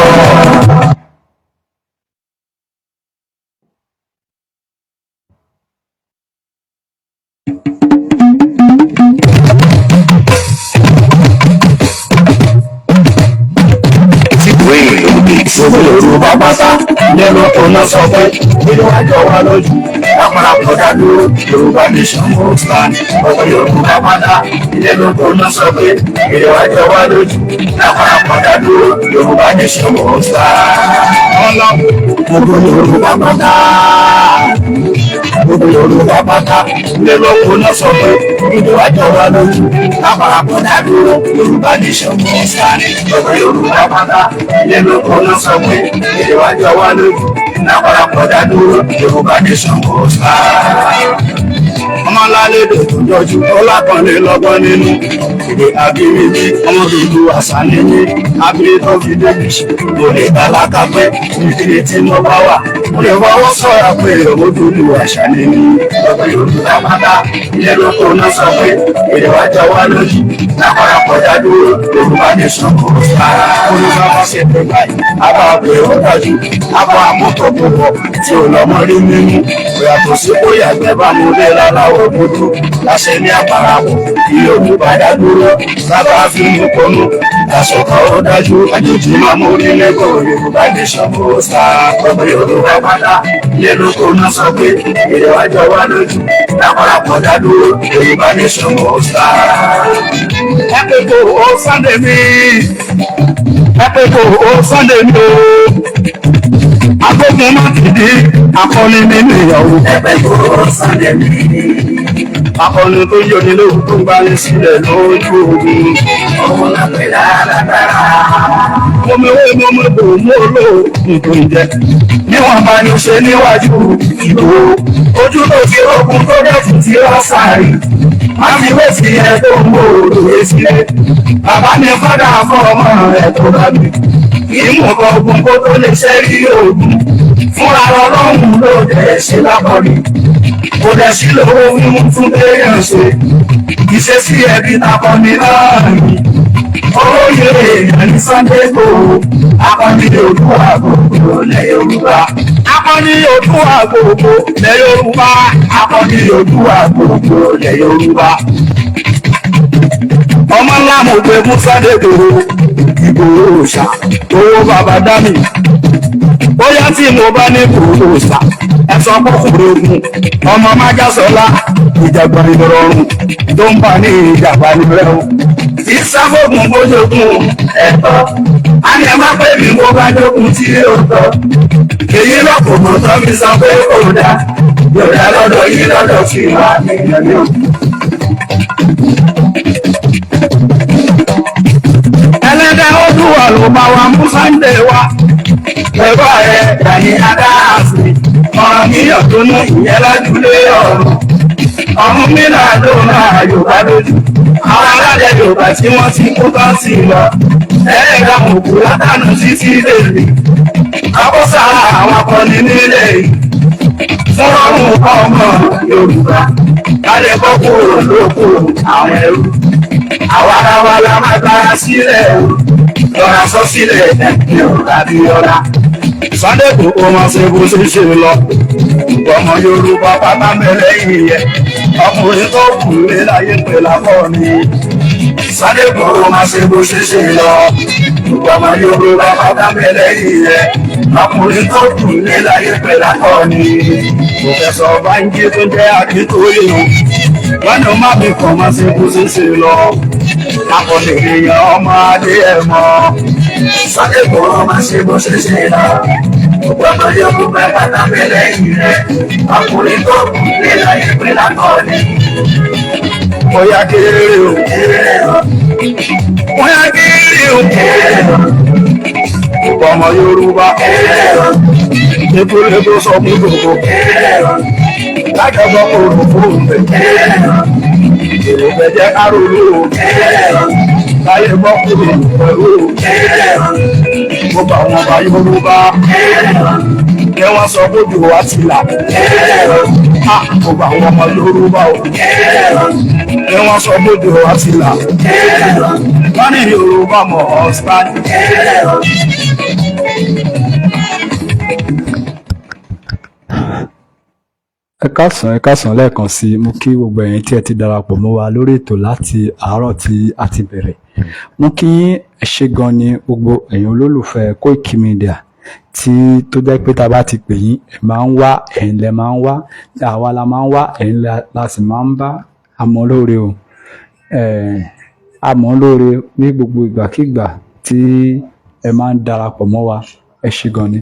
Gbogbo Yorùbá pátá nínú ọ̀nà sọ pé nínú àjọ wa lójú àpàràpọ̀ dádúró, Yorùbá nation must stand. Gbogbo Yorùbá pátá nínú ọ̀nà sọ pé nínú àjọ wa lójú àpàràpọ̀ dádúró, Yorùbá nation must stand. Gbogbo Yorùbá pátá, gbogbo Yorùbá pátá nínú ọ̀nà sọ pé nínú àjọ wa lójú àpàràpọ̀ dádúró, Yorùbá nation must stand. Gbogbo Yorùbá pátá nínú ọ̀nà sọ pé nínú àjọ wa lójú àpàràpọ̀ dádúró, Yorùbá nation must stand. Ọmọ alálẹ́dẹ̀ tó jọjú ọlákànlé lọ́gbọ́n nínú. Èdè abínibí ọmọ dúdú àṣà ní mí. Abílẹ̀ tó fi débi ṣe mo lè bá lákàpẹ́ níbi tí mo bá wà. Mo lè fọwọ́ sọ̀rọ̀ pé ọmọ dúdú àṣà ní mí. Ọ̀pọ̀ Yorùbá pátá ilé lóko náà sọ pé èdè wa jọ wá lójú. Lápapọ̀ dá dúró Yorùbá nation kò sára. Olùkọ́ bá ṣe pé báyìí, àbá pé ó dájú. Àbọ̀ àmọ́tò púpọ̀ tí ò lọ́mọ rí mímú. Yàtọ̀ sí bóyá ẹgbẹ́ bá mú lé láláwọ̀ dúdú. Láṣẹ ní àparapọ̀ kí Yorùbá dá dúró. Sábà fi mú kọnu. Àṣọkọ̀ ó dájú. Àjòjì máa mú rí lẹ́kọ̀ọ́ Yorùbá nation kò sára. Ọ̀pọ̀ Yorùbá pátá ilé lóko náà sọ pé èdè wa jọ wá lójú. Láparapọ̀ dá dúró Yorùbá nation kò sára. Ẹ pé kò ó Sunday mi. Ẹ pé kò ó Sunday mi o. Agbógun má ti di akọni nínú ìyàwó. Ẹ pé kò ó Sunday mi. Akọni tó yọ ní lóhùn tó ń gbani sílẹ̀ lójú ogun. Ọmọ lápẹ̀ dáradára. Mo mewé mo mebò mo olóògùn tó ń jẹ. Níwọ̀n bá ní ṣe níwájú ìbò. Ojú tó fi ogun tó dẹ̀kun tí ó sáré. Má fi wé sí ẹ tó ń bò lóye sílẹ̀. Bàbá mi fọ́dà fọ́ ọmọ rẹ̀ tó bá mi. Ìmú ogun kó tó lè ṣe rí ogun. Fúnra Ọlọ́run ló dẹ̀ ṣe lápọ̀lì. Kò dẹ̀ sí lówó mímú fún téèyàn ṣe. Ìṣesí ẹbí takọni náà ni. Olóyè èèyàn ní Sunday Igboho. Akọni Oòduà gbogbo lẹ̀ Yorùbá. Akọni Oòduà gbogbo lẹ̀ Yorùbá. Akọni Oòduà gbogbo lẹ̀ Yorùbá. Ọmọ ńlá mo gbé fún Sunday Igboho. Ìgbòho òòṣà owó bàbá dání. Bóyá tí mo bá ní Ìgbòho òòṣà ẹ sọ pọkùnrin ogun ọmọ májàsọlá ìjàgbọ̀n ìrọ̀rùn tó ń bà ní ìjàmbá nílẹ̀ o. Ìsáfògùn bójókun ẹ̀tọ́. A ní ẹ má pè mí bó bá jókun tí ó tọ́. Èyí lọ́pọ̀ mọ́ tọ́ mi sọ pé kò dá. Yọ̀dá lọ́dọ̀ yìí lọ́dọ̀ tí wà ní ìyọ̀lẹ́ o. Ẹlẹ́dẹ̀ Oòduà ló bá wa mú Sunday wá. Ẹ̀bá ẹ̀ Gani Adams ọ̀ràn míyàn tó ní ìyẹn lájúlé ọ̀run. Ọ̀run mìíràn ló máa Yorùbá lójú. Àwọn alálẹ̀ Yorùbá tí wọ́n ti kú tán sí lọ. Ẹ̀ẹ́dà òkú látànù títí lèlè. Àbọ̀sára àwọn akọni nílẹ̀ yìí. Fún ọrùn ọmọ Yorùbá. Kálẹ̀ bọ́ kúrò lóko àwọn ẹrú. Àwa ara wa la máa gbára sílẹ̀ o. Lọ́ra sọ sílẹ̀ ẹ̀kí ọ̀rá bí ọ̀rá. Sunday Igboho máa ṣe bó ṣe ṣe lọ. Ọmọ Yorùbá pátá mẹ́lẹ́ ìyẹn. Ọkùnrin tó kù lé láyé pé lápọ̀ ni. Sunday Igboho máa ṣe bó ṣe ṣe lọ. Ọmọ Yorùbá pátá mẹ́lẹ́ ìyẹn. Ọkùnrin tó kù lé láyé pé lápọ̀ ni. Pòfẹ́sọ̀ Bánjí tó jẹ́ Akíntóyè o. Wọ́n ní má mi kàn máa ṣe bó ṣe ṣe lọ. Akọni èèyàn ọmọ adé ẹ̀ mọ́. Sunday Igboho máa ṣe bó ṣe ṣe lọ. Gbogbo ọmọ Yorùbá pátá mẹ́lẹ́ ìrẹ́. Ọkùnrin tó kù lé láyé pé lápọ̀ ni. Bóyá kéré o. Bóyá kéré o. Gbogbo ọmọ Yorùbá. Ìpínlẹ̀ tó sọ fún gbogbo. Lájọba òrùn fún òǹbẹ̀. Èrò bẹ̀jẹ̀ kárólú o. Láyé gbọ́ kúrò pẹ̀lú o. Gbogbo àwọn ọba Yorùbá. Kí wọ́n sọ bójú wa ti là. Gbogbo àwọn ọmọ Yorùbá o. Kí wọ́n sọ bójú wa ti là. Wọ́n ní Yorùbá mọ̀ ọ́ stand. Ẹ káàsán, ẹ káàsán lẹ́ẹ̀kan sí i. Mo kí gbogbo ẹ̀yin tí ẹ ti darapọ̀ mọ́ wa lórí ètò láti àárọ̀ tí a ti bẹ̀rẹ̀. Mo kí yín, ẹ ṣé gan ni gbogbo ẹ̀yin olólùfẹ́ Koiki Media tí tó jẹ́ pé tá a bá ti pè yín, ẹ máa ń wá, ẹ̀yin lẹ máa ń wá, àwa la máa ń wá, ẹ̀yin la sì máa ń bá. Àmọ́ lóore o, àmọ́ lóore ní gbogbo ìgbàkígbà tí ẹ máa ń darapọ̀ mọ́ wa. Ẹ ṣé gan ni.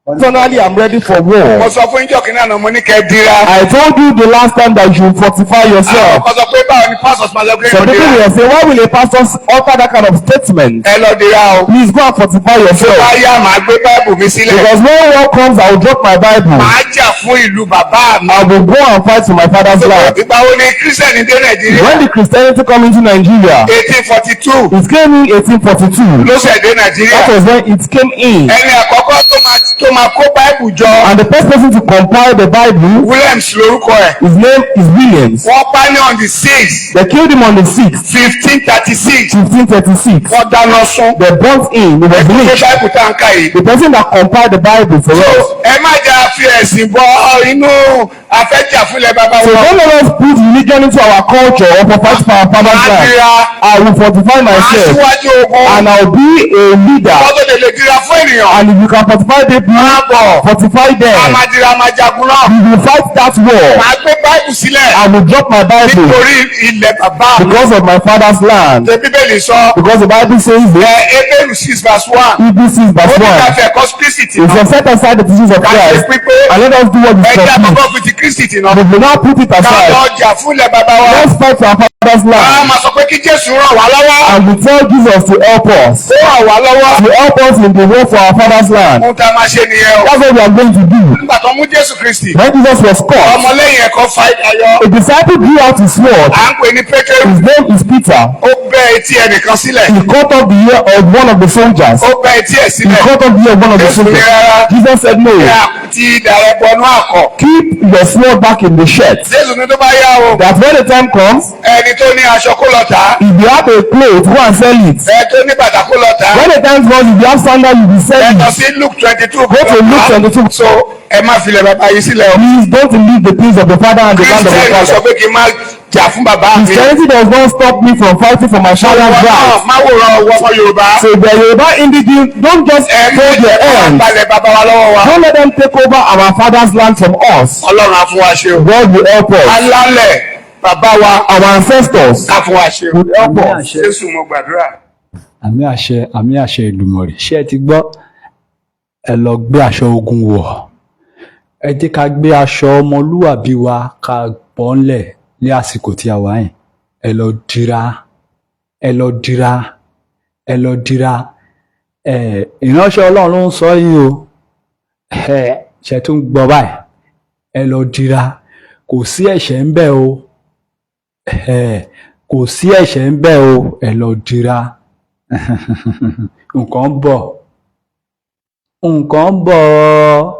Personally, I'm ready for war. Mo sọ fún ìjọ kìnìún àná, mo ní kẹ́ ẹ dira. I told you the last time that you should fortify yourself. Àwọn kan sọ pé báwo ni pastors máa sọ pé Some kò people dira. will say, why will a pastor utter that kind of statement? Ẹ lọ dira o. Please go and fortify Tó yourself. bá yá, màá gbé Bible mi sílẹ̀. Because when war comes, I will drop my Bible. Màá jà fún ìlú bàbá mi. I will go and fight for my father's land. Ìgbà wo ni Christian dé Nàìjíríà? When the Christianity come into Nigeria, 1842 it came in 1842. ló ṣẹ̀ dé Nàìjíríà. That was when it came in. Ẹni àkọ́kọ́ tó máa kó Bible jọ, And the first person to compile the Bible, Williams lórúkọ ẹ̀. his name is Williams. Wọ́n pa ní on the 6 They killed him on the 6th, 1536. 1536. Wọ́n dáná sun. They burnt him. He was Ṣé lynched. Bible tá n kà yìí? The person that compiled the Bible for us. Ẹ má jà fi ẹ̀sìn bọ inú afẹ́jà fúnlẹ̀ bàbá So wọn. don't let us put religion into our culture or fight for our father's Màá land. dira. I will fortify Màá myself síwájú ogun. and I will be a leader. Wọ́n tó lè dira fún ènìyàn. And if you can fortify people, Máa bọ̀. fortify A them. máa dira, máa jagun náà. We will fight that war. Màá gbé Bible sílẹ̀. I will drop my Bible Nítorí ilẹ̀ bàbá mi. because of my father's land. Ṣé Bíbélì sọ? Because the Bible says Ẹ it. Hébérù 6 verse 1. Hebrews 6 Ó verse ní ká 1. fẹ́ ẹ̀kọ́ Kristi tì If náà. you set aside the teachings of Ká ṣe Christ pípé. and let us do what is Ẹ jẹ́ complete. àkọ́kọ́ fi ti Kristi tì náà. We will now put it Ká aside. lọ jà fúnlẹ̀ bàbá wa. Let's fight for our father's A land. máa sọ pé kí Jésù ràn wá lọ́wọ́. And we tell Jesus to help us. Ó ràn wá lọ́wọ́. To help us in the war for our father's land. Ohun tá a máa ṣe nìyẹn o. That's what we are going to do. Nígbà tó mú Jésù Kristi, When Jesus was caught, ọmọlẹ́yìn ẹ̀kọ́ fa idà yọ. a disciple drew out his sword. À ń pè ní Pétérù. His name is Peter. Ó bẹ́ etí ẹnìkan sílẹ̀. He cut off the ear of one of the soldiers. Ó bẹ́ etí ẹ̀ He sílẹ̀. cut off the ear of one of the Jésù ní soldiers. rárá. Jesus said, no. Ní àti idà rẹ̀ bọnú àkọ̀. Keep your sword back in the shirt. Jésù ní tó bá yá o. That when the time comes, Ẹni tó ní aṣọ kó lọ tà á. if you have a cloth, go and sell it. Ẹni tó ní bàtà kó lọ tà á. When the time comes, if you have sandal, you will sell Ẹ lọ it. sí Luke 22. Go to Luke 22. So ẹ má filẹ̀ bàbá yìí sílẹ̀ o. Please don't leave the things of the father and the land of the Christian sọ father. pé kí n má jà fún bàbá mi. Christianity does not stop me from fighting for my father's Ìwọ náà right. má wòran ọwọ́ ọmọ Yorùbá. So the Yoruba indigenous, don't just Ẹ má fold your jẹ́ kó wá hands. gbalẹ̀ bàbá wa lọ́wọ́ wa. Don't let them take over our father's land from us. Ọlọ́run á fún wa ṣe o. God will help us. Alálẹ̀ bàbá wa Our ancestors á fún wa ṣe o. will help Àmì us. àṣẹ. Jésù, mo gbàdúrà. Àmì àṣẹ, àmì àṣẹ Èdùmàrè. Ṣé ẹ ti gbọ́? Ẹ lọ gbé aṣọ ogun wọ̀. Ẹ jẹ́ ká gbé aṣọ ọmọlúwàbí wa ká bọ́ ńlẹ̀ ní àsìkò tí a wà yìí. Ẹ lọ dira, ẹ lọ dira, ẹ lọ dira. Ẹ ìránṣẹ́ Ọlọ́run ló ń sọ yìí o. Ẹ ṣe tún gbọ́ báyìí? Ẹ lọ dira, kò sí ẹ̀ṣẹ̀ ń bẹ̀ o. Ẹ kò sí ẹ̀ṣẹ̀ ń bẹ̀ o. Ẹ lọ dira, nǹkan ń bọ̀, nǹkan ń bọ̀.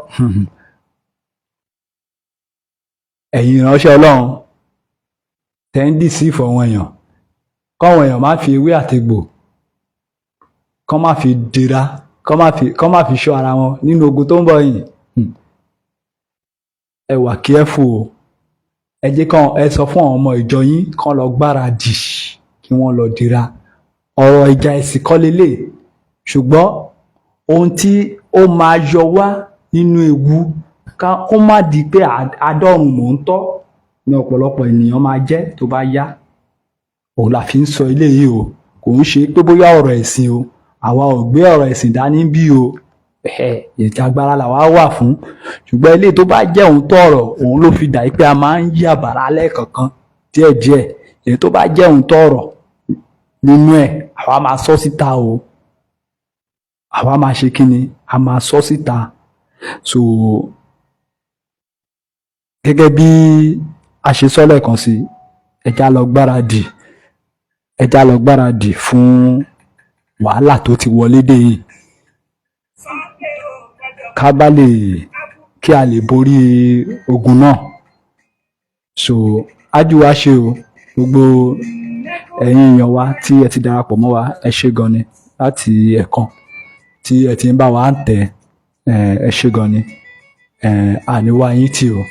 Ẹ̀yin ìránṣẹ́ Ọlọ́run tẹ́ ń deceive àwọn èèyàn, kọ́wọn èèyàn má fi ewé àtegbò kọ́ má fi dira, kọ́ má fi ṣọ́ ara wọn nínú ogun tó ń bọ̀ yìí. Ẹ wà careful o. Ẹ jẹ́ kán ẹ sọ fún àwọn ọmọ ìjọ yín kán lọ gbáradì, kí wọ́n lọ dira. Ọ̀rọ̀ ìjà ẹ̀sìn kọ́ lélẹ̀, ṣùgbọ́n ohun tí ó máa yọ wá nínú ewu, kó má di pé adọ́run mò ń tọ́ ní ọ̀pọ̀lọpọ̀ ènìyàn máa jẹ́ tó bá yá, òun la fi ń sọ eléyìí o. Kò ń ṣe pé bóyá ọ̀rọ̀ ẹ̀sìn o. Àwa ò gbé ọ̀rọ̀ ẹ̀sìn dání bí o. Ìjà agbára làwa wà fún, ṣùgbọ́n eléyìí tó bá jẹ́ òun tọ̀rọ̀, òun ló fi dà pé a máa ń yí àbàrà lẹ́ẹ̀kọ̀ọ̀kan díẹ̀díẹ̀. Èyí tó bá jẹ́ òun tọ̀rọ̀ nínú ẹ̀, àwa máa sọ síta o. Àwa máa ṣe kí ni? A máa sọ síta. So gẹ́gẹ́ bí a ṣe sọ lẹ́ẹ̀kan sí, ẹ já lọ gbáradì, ẹ já lọ gbáradì fún wàhálà tó ti wọlé dé yìí, ká bá lè kí a lè borí ogun náà. So ájú wa ṣe o. Gbogbo ẹ̀yin èèyàn wa tí ẹ ti darapọ̀ mọ́ wa, ẹ ṣé gan ni láti ẹ̀kan tí ẹ ti ń bá wa ń tẹ̀. Ẹ ṣé gan ni. Àníwá yín tì o.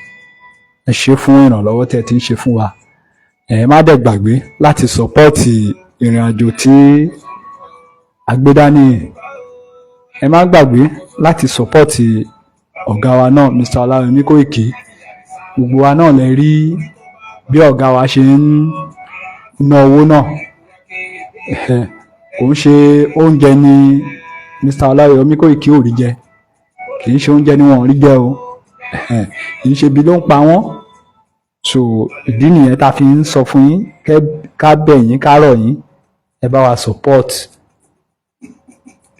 Ẹ ṣé fún ìrànlọ́wọ́ tí ẹ ti ń ṣe fún wa. Ẹ má dẹ̀ gbàgbé láti support ìrìn àjò tí a gbé dání. Ẹ má gbàgbé láti support ọ̀gá wa náà, Mr. Ọláyọmí Kóìkì. Gbogbo wa náà lè rí bí ọ̀gá wa ṣe ń ná owó náà. Kò ń ṣe oúnjẹ ni. Mr. Ọláyọmí Kóìkí ò rí jẹ. Kì í ṣe oúnjẹ ni wọn ò rí jẹ o, kì í ṣe ibi ló ń pa wọ́n. So ìdí nìyẹn tá a fi ń sọ fún yín, ká bẹ̀ yín, ká rọ̀ yín, ẹ bá wa support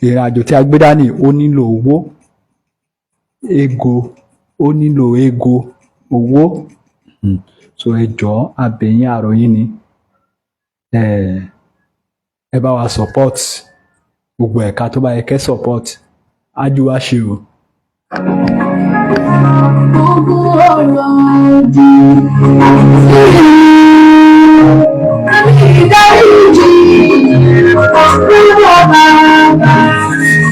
ìrìn àjò tí a gbé dání. Ó nílò owó, ego, ó nílò ego, owó. So ẹ jọ̀ọ́, a bẹ̀ yín, a rọ̀ yín ni, ẹ bá wa support gbogbo ẹ̀ka tó bá yẹ kẹ́ support. Ájú wa ṣe o. Gbogbo ọ̀rọ̀ òdì sí àmì ìdáríjì lọ́wọ́ bàbá,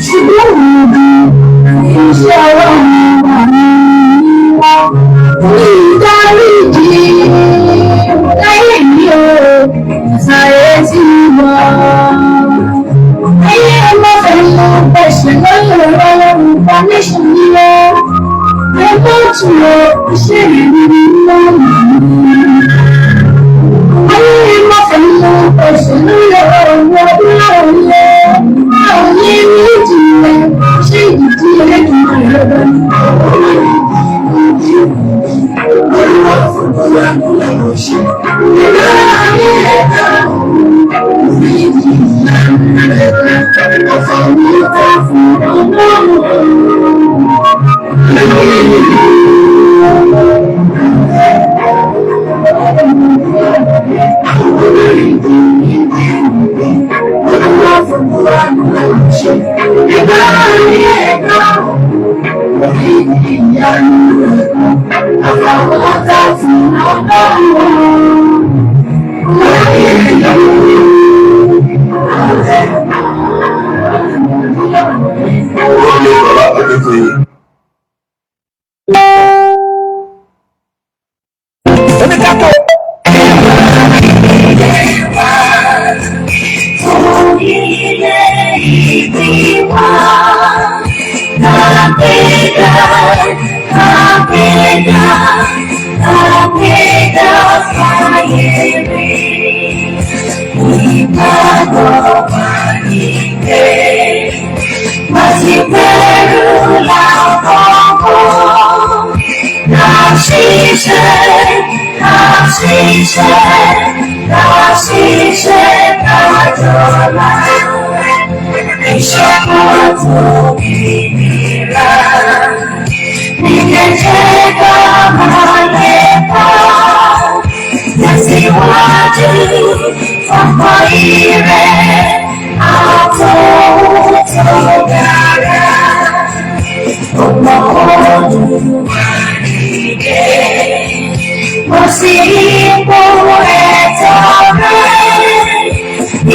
ṣùgbọ́n òdì iṣẹ́ ọlọ́run wà ní wọ́n ní ìdáríjì láyé mi ò sáré tí wọ́n. Ayé ọmọ fẹ̀yìn bẹ̀ṣẹ̀ lórí ọ̀rọ̀ ọlọ́run foundation ní ó. Ẹ má tún lọ iṣẹ́ ìrírí lọ́nà. Ayé ọmọ fẹ̀yìn bẹ̀ṣẹ̀ lórí ọ̀rọ̀ ọlọ́run lọ. Àwọn ní ìjìnlẹ̀ ṣé ìdí ẹlẹ́dùnmáà lọ́dọ̀ ni.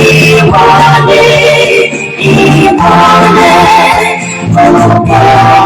Ìmọ̀lẹ̀, ìmọ̀lẹ̀, gbogbo.